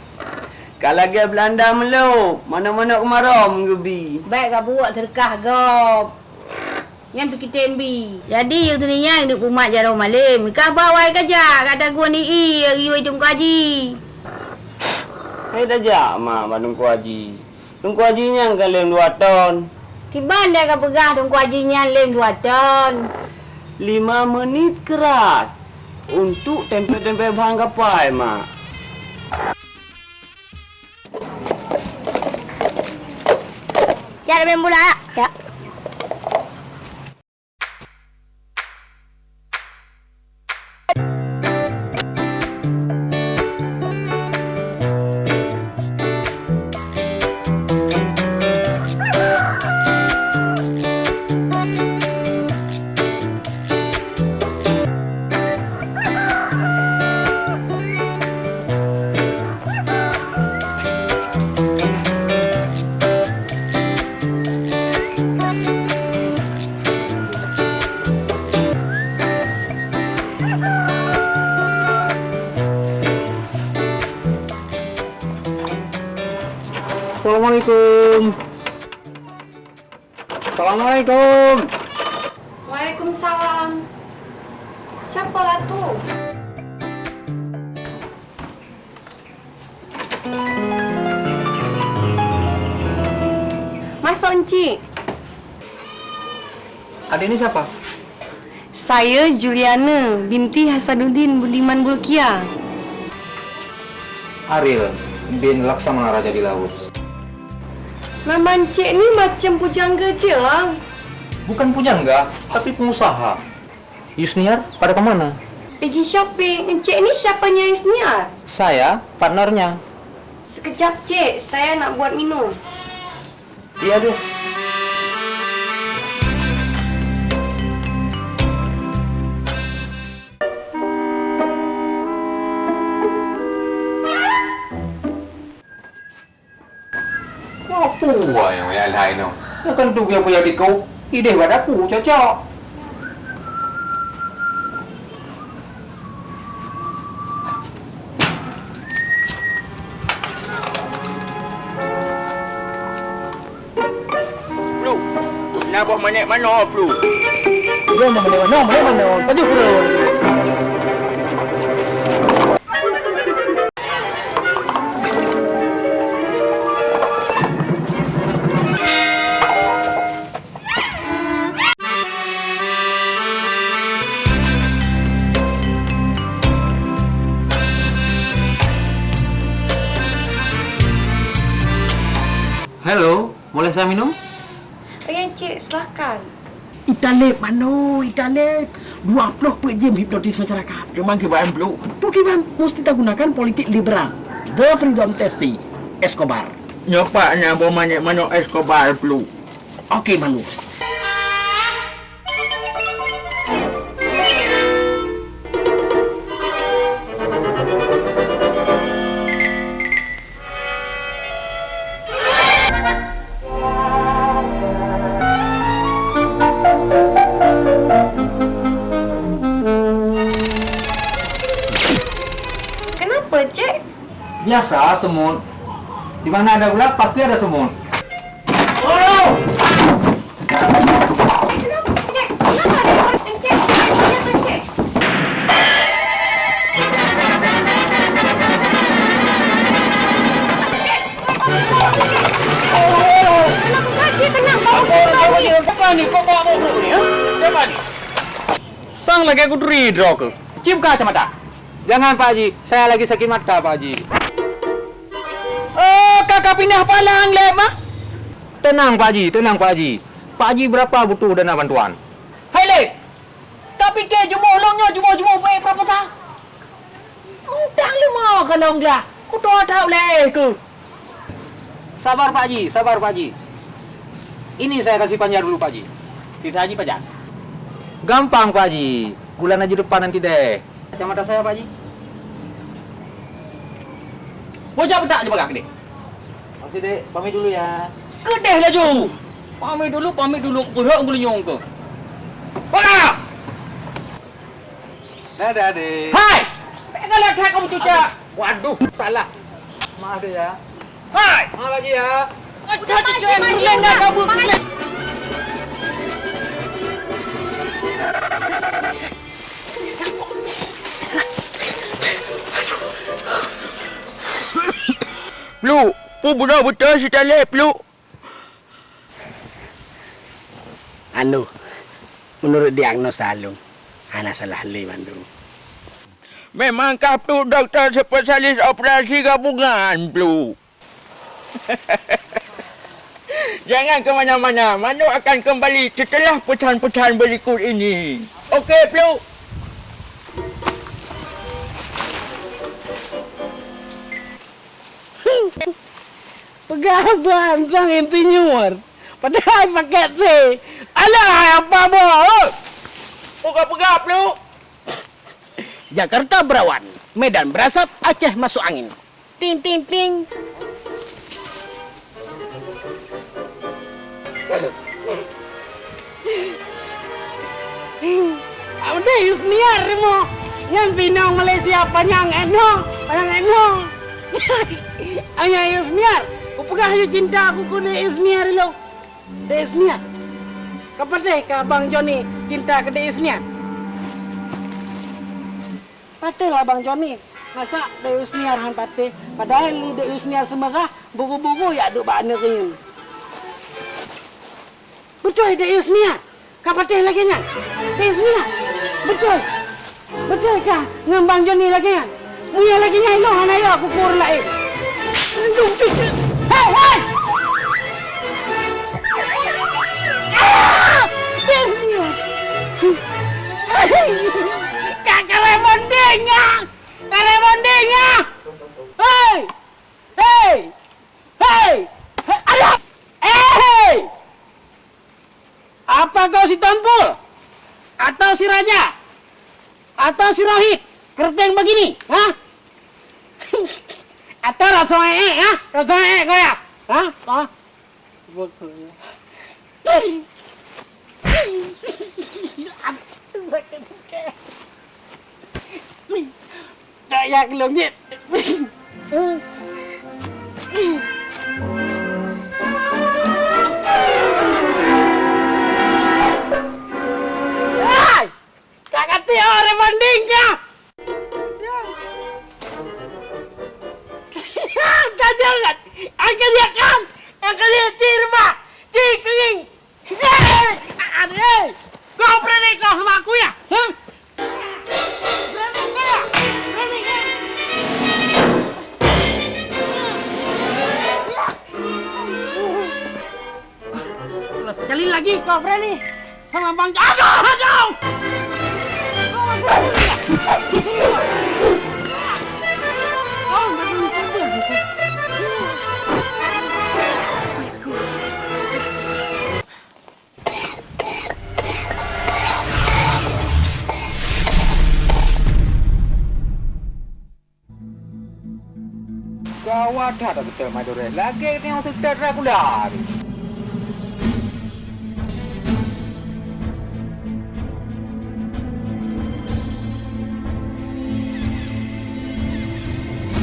Ka lagèe Beulanda meulôb, manok-manok keumarôm geubi. Bèk ka buet seudeukah gob. Nyan pih kitem bi. Jadi, Yusniar neuk peumat jaroe malem. Ka ba wai ka jak, ka tagun ie, ie riwai Teungku Haji. Hai tajak mak bak Teungku Haji. Teungku Haji nyan kan lem dua ton. Kiban lé ka peugah Teungku Haji nyan lem dua ton. Lima menit keras untuk tempel-tempel bahan kapai, Mak. Jak main bola, ya. Ya. Assalamualaikum. Assalamualaikum. Waalaikumsalam. Siapa lah tu? Masuk, Encik. Adik ini siapa? Saya Juliana binti Hasanuddin Budiman Bulkiah. Ariel bin Laksamana Raja di Laut. Nama encik ni macam pujangga je, ah. Bukan pujangga, tapi pengusaha. Yusniar pada ke mana? Pergi shopping. Encik ni siapanya Yusniar? Saya partnernya. Sekejap, Cik. Saya nak buat minum. Iya, deh. Apa nyang payah lhai nyoe? Nyoe kan tujoh payah diko, ideh bak dapu cocok. Boh manék manoe, Plu. Dia mau manék manoe, manék manoe. Pajoh kureueng. Halo, boleh saya minum? Oh ya, Encik, silakan. Italeb, manoe, italeb. Dua ploh peuet jeuem hipnotis masyarakat. Memang kiban, Plu. Tu kiban, mesti tagunakan politik liberal. The Freedom Tasty. Escobar. Nyoe pak nyan boh manék manoe Escobar, Plu. Oke, Manu. Kenapa, Cek? Biasa, semut. Di mana ada ulat, pasti ada semut. Sang lagèe kuturi droe keuh. Cit buka kacamata. Jangan, Pak Haji. Saya lagi sakit mata, Pak Haji. Oh, ka, ka pindah palang lé mah. Tenang, Pak Haji, tenang, Pak Haji. Pak Haji berapa butuh dana bantuan? Hai, Lek! Ka pike jeumoh lôn nyoe jeumoh-jeumoh bèk proposal? Utang leumo ka lôn glah, kutoe that ulèe keuh. Sabar, Pak Haji, sabar, Pak Haji. Ini saya kasih panjar dulu, Pak Haji. Sisa Haji pajan. Gampang, Pak Haji. Bulan Haji depan nanti deh. Kacamata saya, Pak Haji. Bojak peutak je bagah keudeh. Oke, Dek. Pamit dulu ya. Keudeh laju. Pamit dulu, pamit dulu. Beurhok geulinyueng keuh. Hola! Dadah, Dek. Hai! Bèk galak that kamu cucak. Waduh, salah. Maaf, Dek, ya. Hai! Maaf, Pak Haji, ya. Acha cucak yang berlengah kamu. Pluk, peue bunoe beutôi si Taleb, Pluk? Anu, meunurot diagnosa lôn, hana salah lé mandum. Memang kah Pluk dokto spesialis operasi gabungan, Pluk? Jangan ke mana-mana, Manok akan kembali setelah pesan-pesan berikut ini. Oke, Pluk? Peugah abang sang insinyur, padahai paket C. Alah, apa boh? Peugah-peugah, Pluk. Jakarta berawan, Medan berasap, Aceh masuk angin. Ting, ting, ting. Audeh Yusniar mo. Nyan pinong Malaysia panyang eno, panyang eno. Anya Yusniar, kupeugah yue cinta aku keu Dek Yusniar ilong. Dek Yusniar. Kapatéh ka Abang Joni cinta keu Dek Yusniar? Patéh lah Bang Joni, masa Dek Yusniar han patéh, padahai lé Dek Yusniar seumeurah buru-buru jak duek bak aneuk nyan. Beutôi Dek Yusniar ka patéh lagèe nyan? Dek Yusniar, beutôi? Beutôi kah ngon Bang Joni lagèe nyan? Meunyo lagèe nyan, ilôn hana yo kukur laén. Hei, hei! Ah! Dek Yusniar! Ka kareueng bondeng nyan! Kareueng bondeng nyan! Hei! Hei! Hei! Hei! Alah! Eh, hei! Apa kau si Tompul? Atau si Raja? Atau si Rohit? Keriting begini, ha? Atau Rasul Ee, ha? Rasul Ee kau ya? Ha? Ha? Tak yak lom jit. Dia orang banding kah? Tajam kan? Angkat dia kan? Angkat dia cik rumah. Cik kering. Hei! Aduh! Kau berani kau sama aku ya? Hah? Berani kau ya? Berani kau? Kalau sekali lagi kau berani sama Bang, aduh, aduh! Kau masih berani ya? Kau masih berani ya? Gawat that, Dokto Madore. Lagèe tengok cerita Dracula.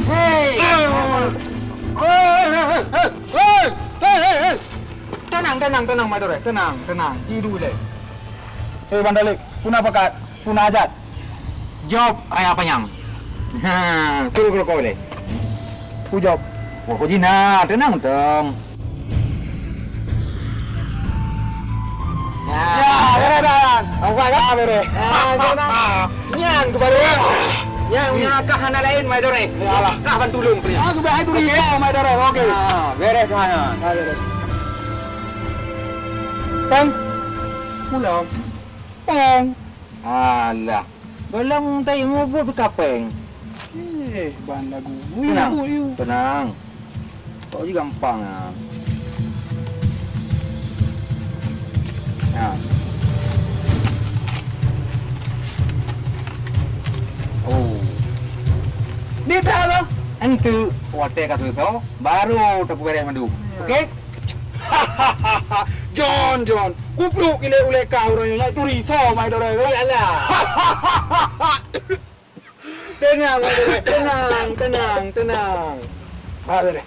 Hei! Hei, hei, hei! Tenang, tenang, tenang, Madore. Tenang, tenang. Tidu lé. Hei, Bang Dalik, peue na pakat, peue na hajat? Jaweueb, Ayah Panyang. Ha, turun keu rukok lé. Peue jaweueb? Pokok jina, tenang, Tong. Ya, beres, Dan. Awak ya, beres. Ah, tenang. Nyan, tu baru. Nyan, nyan kah hana laén, Madore. Ya Allah. Kah ban tulông, Pri. Ah, sudah itu dia, Madore. Oke. Ah, beres, Tuhan. Ah, beres. Peng. Pulang. Peng. Alah. Belum tadi ngubut ka peng. Eh, ban lagu. Ui, tenang. Lagu, ui. Tenang. Kok ji gampang ah. Nah. Oh. Dia dah lah. Entu watèe ka susah, baru tapeuberes mandum. Ya. Oke? John, John, kubrok ilèe ulèe kah uroe nyoe, nyak turi soe mai droe, weh, alah. Tenang, Madore, tenang, tenang, tenang. Ah, Madore.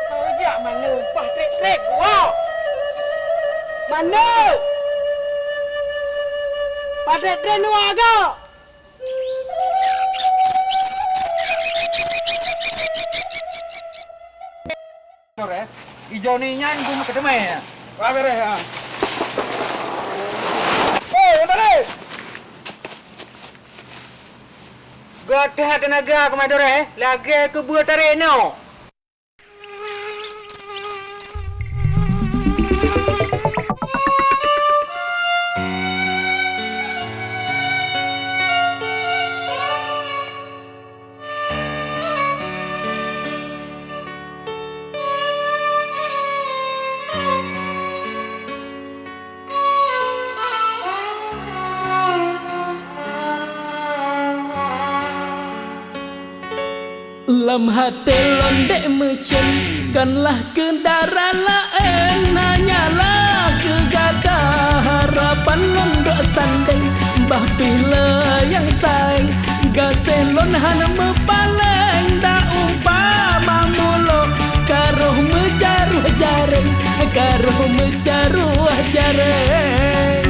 Kau jak mana upah trek-trek, wah. Mana? Patrek trek nuwa ga? Madore, ijo ni nyan guna keudeume. Wah, beres, ha. Hei, Madore! Gata that teunaga keu Madore, lagèe keu beue tarek noe. Lam até lôn dek meucen, kon lah keu dara laén, hanyalah keu gata harapan lôn dok sandeng, bah pih le nyang sayang. Gaséh lôn hana meupaleng, dak umpama mulo, ka roh meujaroh jareng, ka roh meujaroh jareng.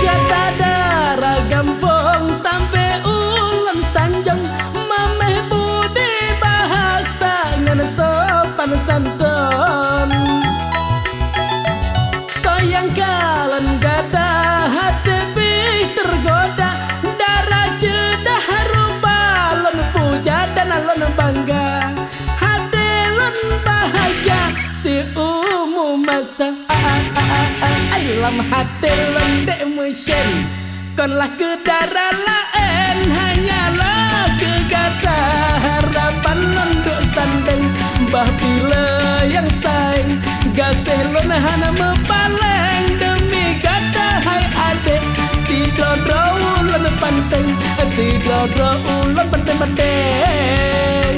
Gata dara gampông sampoe ulôn sanjong, mamèh budi bahasa ngon sopan santôn. Soe nyang kalon gata até pih teugoda, dara ceudah rupa lôn puja dan lôn bangga. Até lôn bahagia siumu masa. Ai lam até lôn dek meucen. Kon lah keu dara laén, hanyalah keu gata harapan lôn dok sandeng, bah pih le nyang sayang. Gaséh lôn hana meupaleng deumi gata hai adek, sidroe-droe ulôn panteng, sidroe-droe ulôn panteng-panteng.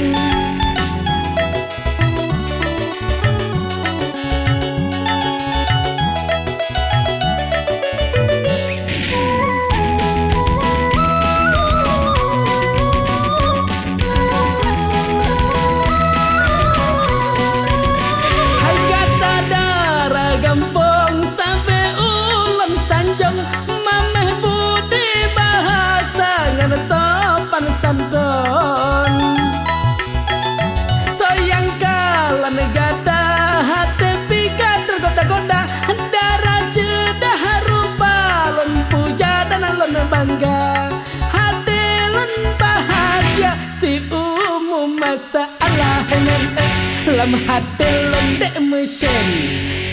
Até lôn dek meusen,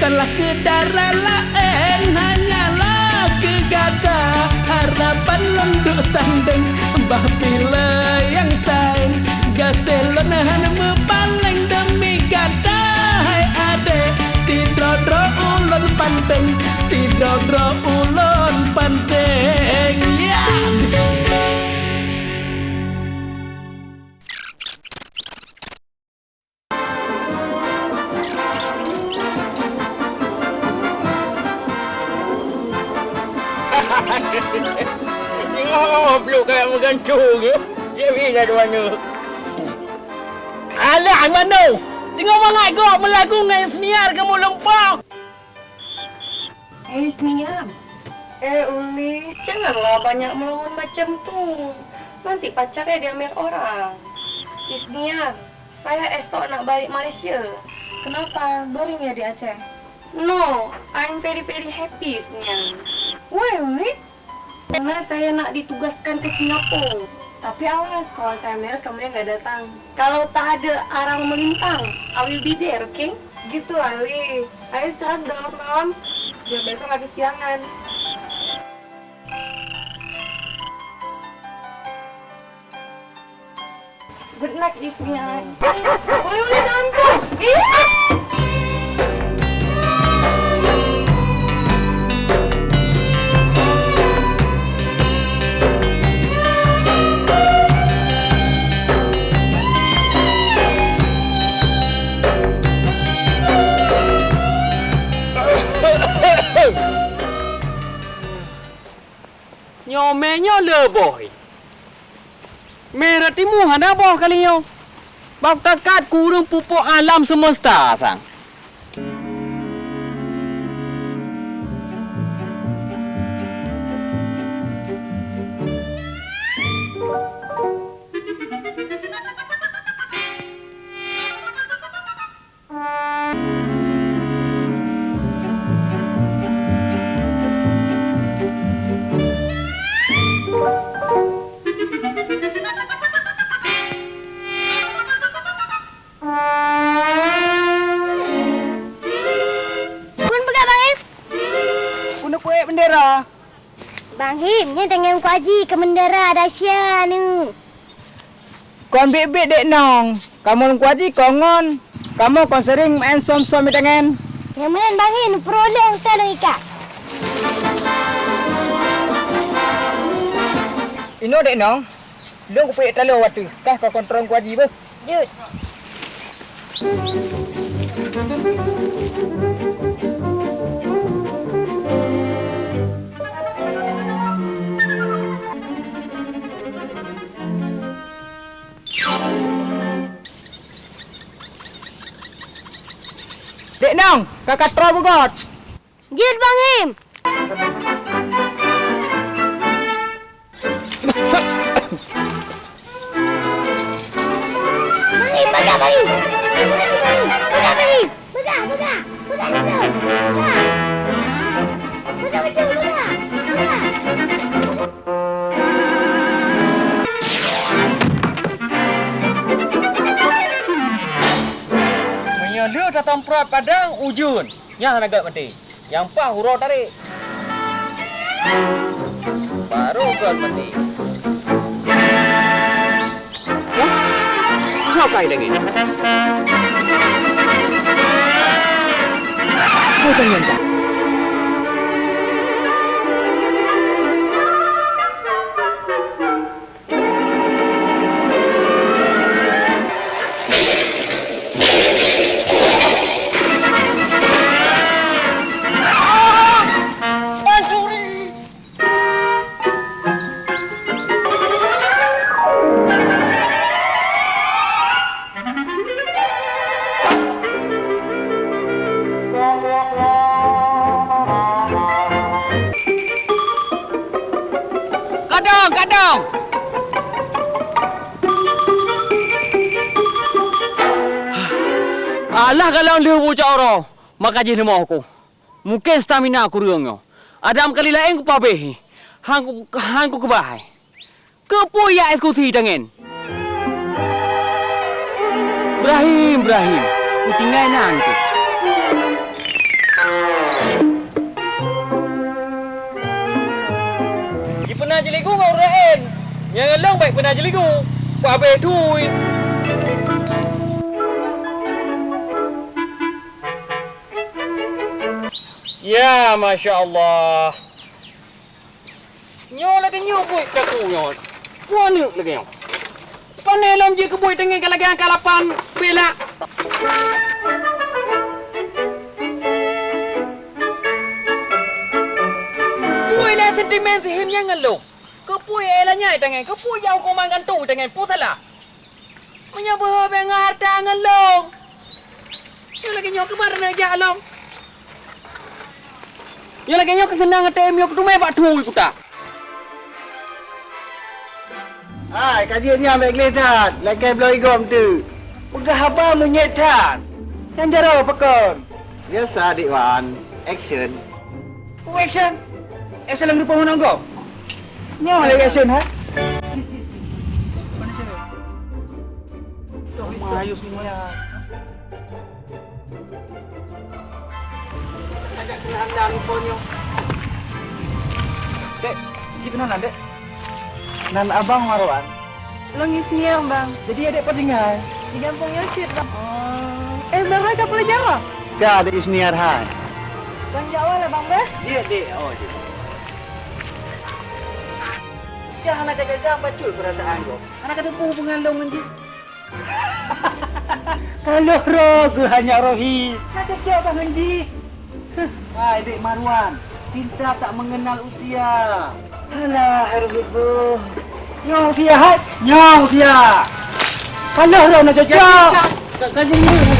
kon lah keu dara laén, hanyalah keu gata. Harapan lôn duek sandeng, bah pih le nyang saén. Gaséh lôn hana meupaleng deumi gata, hai adé. Sidroe-droe ulôn panteng, sidroe-droe ulôn panteng. Ya! Nyoe pluek kayak meugantung, ya. Dia bila dua aneuk. Alah, Mano! Singoh mangat gob meulagu ngon Isniar kamoe lumpoe! Eh, Isniar. Eh, Uli, janganlah banyak melamun macam tu. Nanti pacarnya diambil orang. Isniar, saya esok nak balik Malaysia. Kenapa? Boring ya di Aceh? No, I'm very, very happy, Isniar. Why, Uli? Karena saya nak ditugaskan ke Singapura. Tapi awas, kalau saya merah, kamu yang nggak datang. Kalau tak ada arang melintang, I will be there, okay? Gitu, Ali. Ayo istirahat, udah malam. Biar besok nggak kesiangan. Good luck, Isniar. Uli, uli, nonton. Ih! Nyoe mè nyoe le boh. Mè rot timu hana boh kali nyoe. Bak takat kureueng pupuk alam semesta sang. Kun peugah, Bang Him? Kun peue bendera? Bang Him, nyan tangieng Kuaji keu bendera Dasia nyoe. Kon biet-biet Dek Nong, kamoe lôn Kuaji kon ngon, kamoe kon sering maén som-som di tangen. Nyang meunan Bang Him, peureulée usah lôn ikat. Inoe Dek Nong, lôn kupeuék taloe watée kah ka kontrong Kuaji beuh. Jeuet. Dek Nong, ka ka troe beugot. Jeuet, Bang Him! Bang Him, peugah, Bang Him! Peugah, Bang Him! Peugah, peugah! Peugah beutôi! Peugah! Peugah beutôi, peugah! Peugah! Meunyoe lheueh tatomprot padang ujeuen, nyan hana gét maté. Nyang paih uroe tarék. Barô gét maté. Wah, nyoe kai deungon. Hai tangieng ka. Kadang, kadang! Alah, galak lheueh bucak uroe, maka jih leumoh ku. Mungken stamina kureueng nyoe. Adam kali laén kupabeh, han ku, han kukeubah. Keupeue jak eksekusi tangen? Ibrahim, Ibrahim, Kutinggai nan tu. Jipeuna jiligu ngon ureueng laén. Nyang ngon lôn bèk peuna jiligu. Kuabéh thui. Ya, masya Allah. Nyoe lagèe nyoe buet kaku nyoe. Keu aneuk lagèe nyoe. Pane lom jih keu buet teungoh ka lagèe angka lapan bela. Peue lé sentimen si Him nyan ngon lôn? Keupeue éh lanyai tangai? Keupeue jak huköman gantung tangai? Peue salah? Meunyoe beuhe bèk ngon hareuta ngon lôn, nyoe lagèe nyoe keuban droeneuh jak lom. Nyoe lagèe nyoe keuseunang até meunyoe keuteumé bak thui kuta. Hai, ka jeuet nyan bèk gleh that, lakèe bloe igom teuk. Peugah haba meunyét that. Nyan jaroe pakon? Biasa, Dek Wan. Action. Oh, action. Action lagèe rupa meunan gob. Nyoe lagèe action, ha? Ayo semua. Ajak keunalan rupa nyoe. Dek, jih keunalan, Dek. Nan abang Marwan. Lôn Yusniar, Bang. Jadi adék pat tinggai? Di gampông nyoe cit, Bang. Oh. Eh, Bang, hai ka peulajaran? Ka, Dek Yusniar hai. Bang jak awai lah, Bang, beh. Jeuet, Dek. Oh, jeuet. Ka hana ka jaga bacut peurasaan gob. Hana ka teupeu hubungan lôn ngon jih. Ka lheueh roh geuh hana roh hi. Ka cocok ka ngon jih. Hai, Dek Marwan, cinta tak mengenal usia. Alah, hai Rohit beuh. Nyoe usia hai, nyoe usia. Ka lheueh roh na cocok. Ka, ka, ka jadi murid.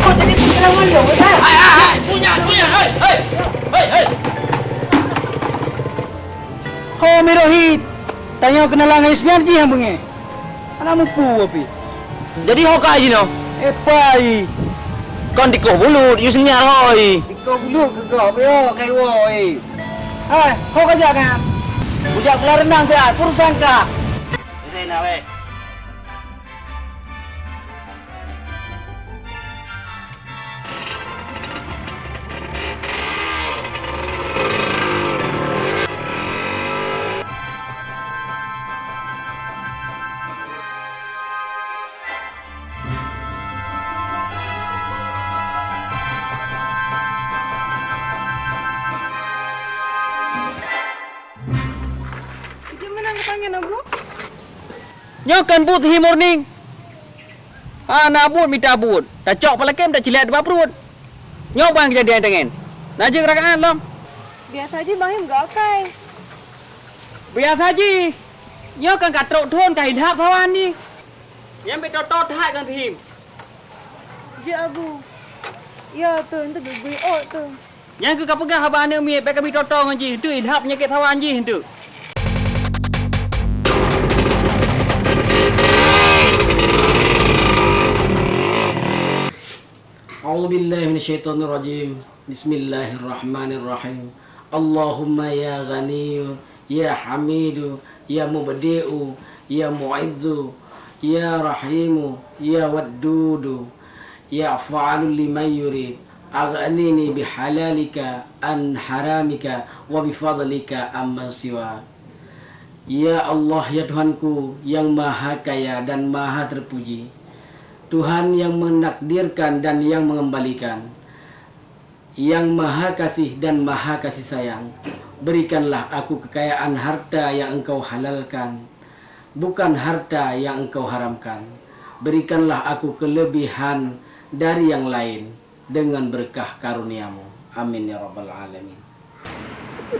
Kau jadi pengalaman dia, eh? Hai, hai, hai, punya, punya, hai, hai, hai, hai. Ho, mi Rohit, tanyoe keunalan ngon Yusniar jih nyang beungéh. Hana mupu api. Jadi ho kai jinoe? Eh, pai. Kon tikoh bulut, Yusniar hoi. Tikoh bulut keu gob, yo, kai woe. Hai, ho ka jak kan? Kujak keulah reunang siat, peue urusan kah? Udah nak weh. Ijih meunan geutanyoe, Abu? Nyoe kan buet hi morning. Hana buet mita buet, tacok peuleukém tacilét bak pruet. Nyoe ban keujadian teungen. Na jeuet rakaan lom. Biasa jih Bang Him geuakai. Biasa jih. Nyoe kan ka trok thon ka idhab sawan jih. Nyan bèk toto that ngon si Him. Jeuet Abu. Ya tu, enteuk geugui ot tu. Nyang keuh kapeugah haba aneuk miet, bèk kabi toto ngon jih, teuk idhab peunyakét sawan jih teuk. A'udzubillahi minasyaitonirrajim. Bismillahirrahmanirrahim. Allahumma ya Ghaniyyu, ya Hamidu, ya Mubdi'u, ya Mu'izzu, ya Rahimu, ya Waddudu, ya Fa'alu liman yurid. Aghnini bihalalika an haramika wa bifadlika amman siwak. Ya Allah, ya Tuhanku, yang Maha Kaya dan Maha Terpuji, Tuhan yang menakdirkan dan yang mengembalikan, yang Maha Kasih dan Maha Kasih Sayang, berikanlah aku kekayaan harta yang Engkau halalkan, bukan harta yang Engkau haramkan. Berikanlah aku kelebihan dari yang lain, dengan berkah karunia-Mu. Amin ya rabbal alamin.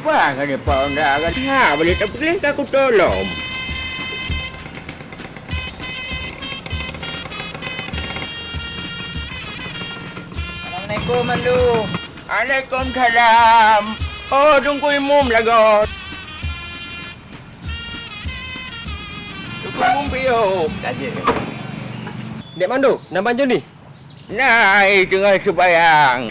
Wah, ka depan dah, ka teuhah balik tapi ka kutolong. Assalamualaikum, Mandu. Waalaikumsalam. Oh, Teungku Imum lagoe. Teungku Imum piôh. Dek Mandu, na banjô ni? Na, ai teungoh seubayang.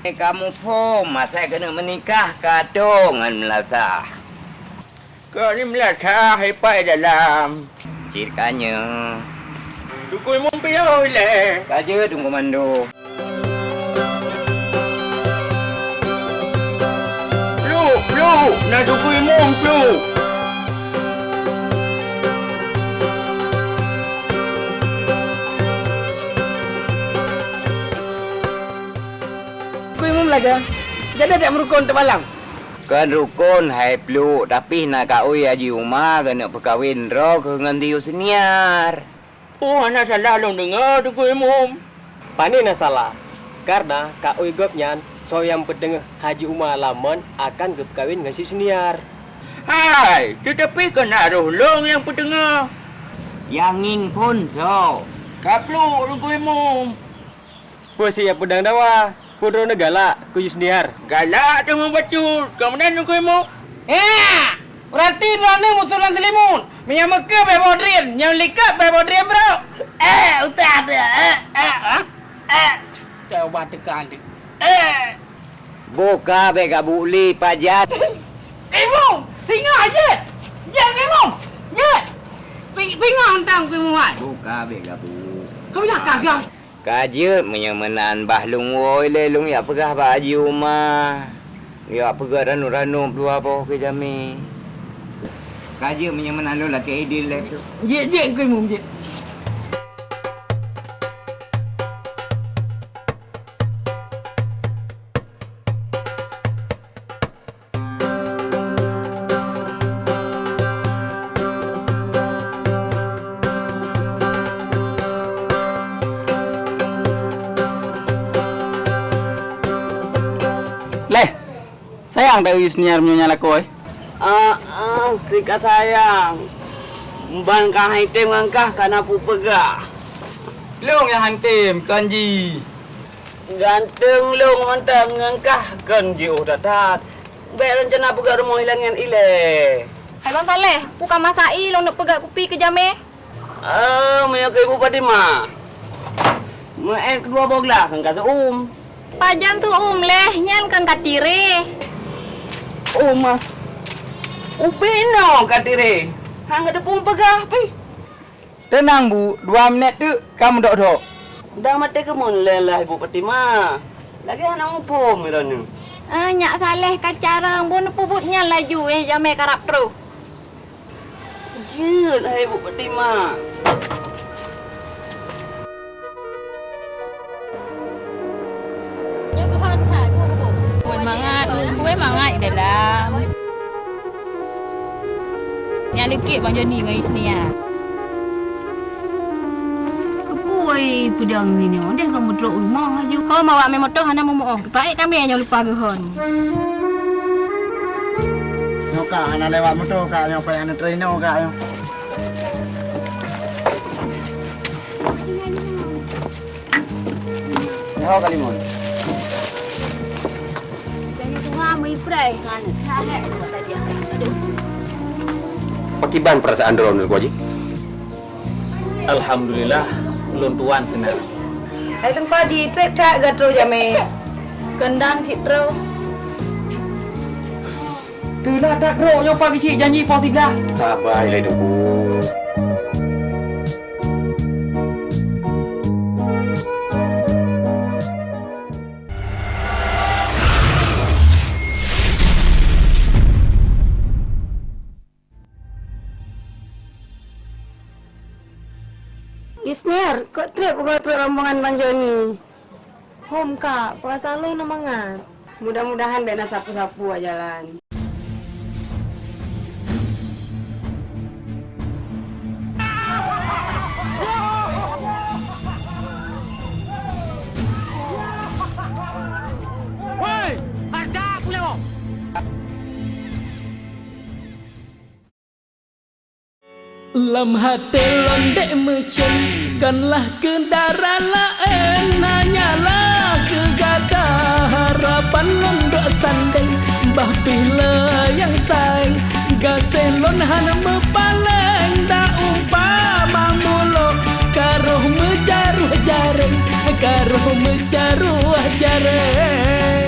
Kamoe phom asai keuneuk meunikah ka tô ngon meulasah. Keu ni meulasah ipai dalam. Cit ka nyoe. Teungku Imum piôh ilée. Ka jeuet, Teungku Mando. Pluek, pluek, na Teungku Imum, pluek. Teungku Imum lagée, jadi adak meurukon teubalang. Kon rukon hai pluek, tapi na kaôi Haji Uma keuneuk peukawen droe keuh ngon Yusniar. Oh, hana salah lôn deungoe, Teungku Imum. Pane na salah, kareuna kaôi gobnyan soe nyang peuteungoh Haji Uma Lamon akan geupeukawen ngon Yusniar. Hai, teutapi kon na roh lôn nyang peuteungoh. Nyang ngieng phon soe? Ka pluek, Teungku Imum. Peue si nyang peudong dawa? Peue droeneuh galak keu Yusniar? Galak teuma bacut, ka meunan Teungku Imum. Eh! Beurati droeneuh musoh lôn Seulimun. Meunyoe meukeue bèk boh drien, nyoe likot bèk boh drien brok. Eh, utak deh, eh, eh, eh, eh. Coba tekan deh. Eh. Boh ka bèk gabuk lé pajan. Imum, singoh jeuet. Jeuet, Imum. Jeuet. Pi-, pingoh hantam keu Imum hai. Boh ka bèk gabuk. Kau dah kagak. Ka jeuet, meunyoe meunan bah lôn woe lé, lôn jak peugah bak Haji Uma. Jak peugah ranub-ranub dua boh keu jamé. Ka jeuet, meunyoe meunan lôn lakèe idin lé. Jeuet, jeuet, Teungku Imum, jeuet. Leh, sayang ta Yusniar meunyoe nyan lakoe? Ah, ah, tika sayang. Ban ka hai tem ngon kah ka na peugah. Lôn nyang han tem, kon jih. Ganteng lôn mantong ngon kah kon jiôh that-that. Bèk rencana peugah rumoh ilèe ngon ilèe. Hai Bang Saleh, peue ka masa ie lôn neuk peugöt kupi keu jamé? Eh, meunyoe keu Ibu Fatimah. Meu'èn keudua boh glah kon ka seu-uem. Pajan seu-uem leh, nyan kon ka tiré. Oh, ma. Ubé inoe ka tiré. Han geuteupeu peugah pih. Teunang, Bu, dua minèt teuk ka meudok-dok. Dang maté keumeun lé lah Ibu Fatimah. Lagèe hana muphom droeneuh. Eh, Nyak Saleh ka carông, beu neupeubuet nyan laju, eh, jamé karab troh. Jeuet, hai Ibu Fatimah. Kue mangat, kue mangat dalam. Nyang dikit Bang Joni ngon Yusnia. Keupeue peudong nyoe? Deh ka meutrok rumoh laju. Ho mawak mé moto hana meumuoh. Paék kami nyang lupa geuhon. Nyoe ka hana lewat moto ka nyoe, paék hana treino ka nyoe. Nyoe ka limon. Pakiban perasaan droeneuh, Teungku Haji? Alhamdulillah, ulôn tuan seunang. Hai Teungku Haji, trép that geutroh jamé. Keundang cit troh. Teulah that droe nyoe pagi cit janji poh siblaih. Sabai lé Teungku. Yusniar, kok trép ugoe trok rombongan Bang Joni? Hom, Kak, peurasaan lôn na mangat. Mudah-mudahan bèk na sapeue-sapeue jalan. Woi, hareuga pulo! Lam até lôn dek meucen, kon lah keu dara laén, hanyalah keu gata harapan lôn dok sandeng, bah pih le nyang sayang. Gaséh lôn hana meupaleng, dak umpama mulo ka roh meujaroh jareng, ka roh meujaroh jareng.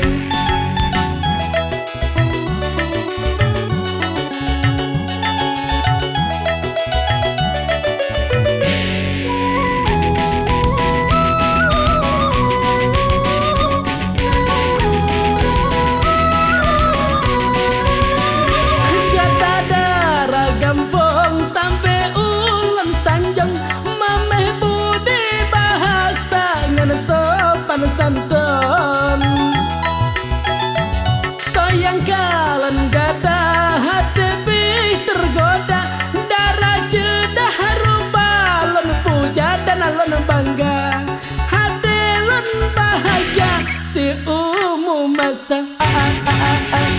umu masa.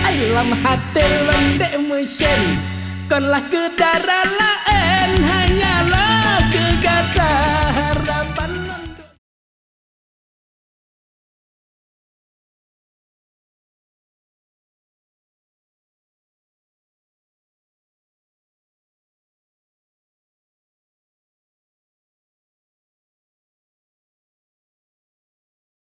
Ai lam haté lôn dek meusen, kon lah keu dara laén hai.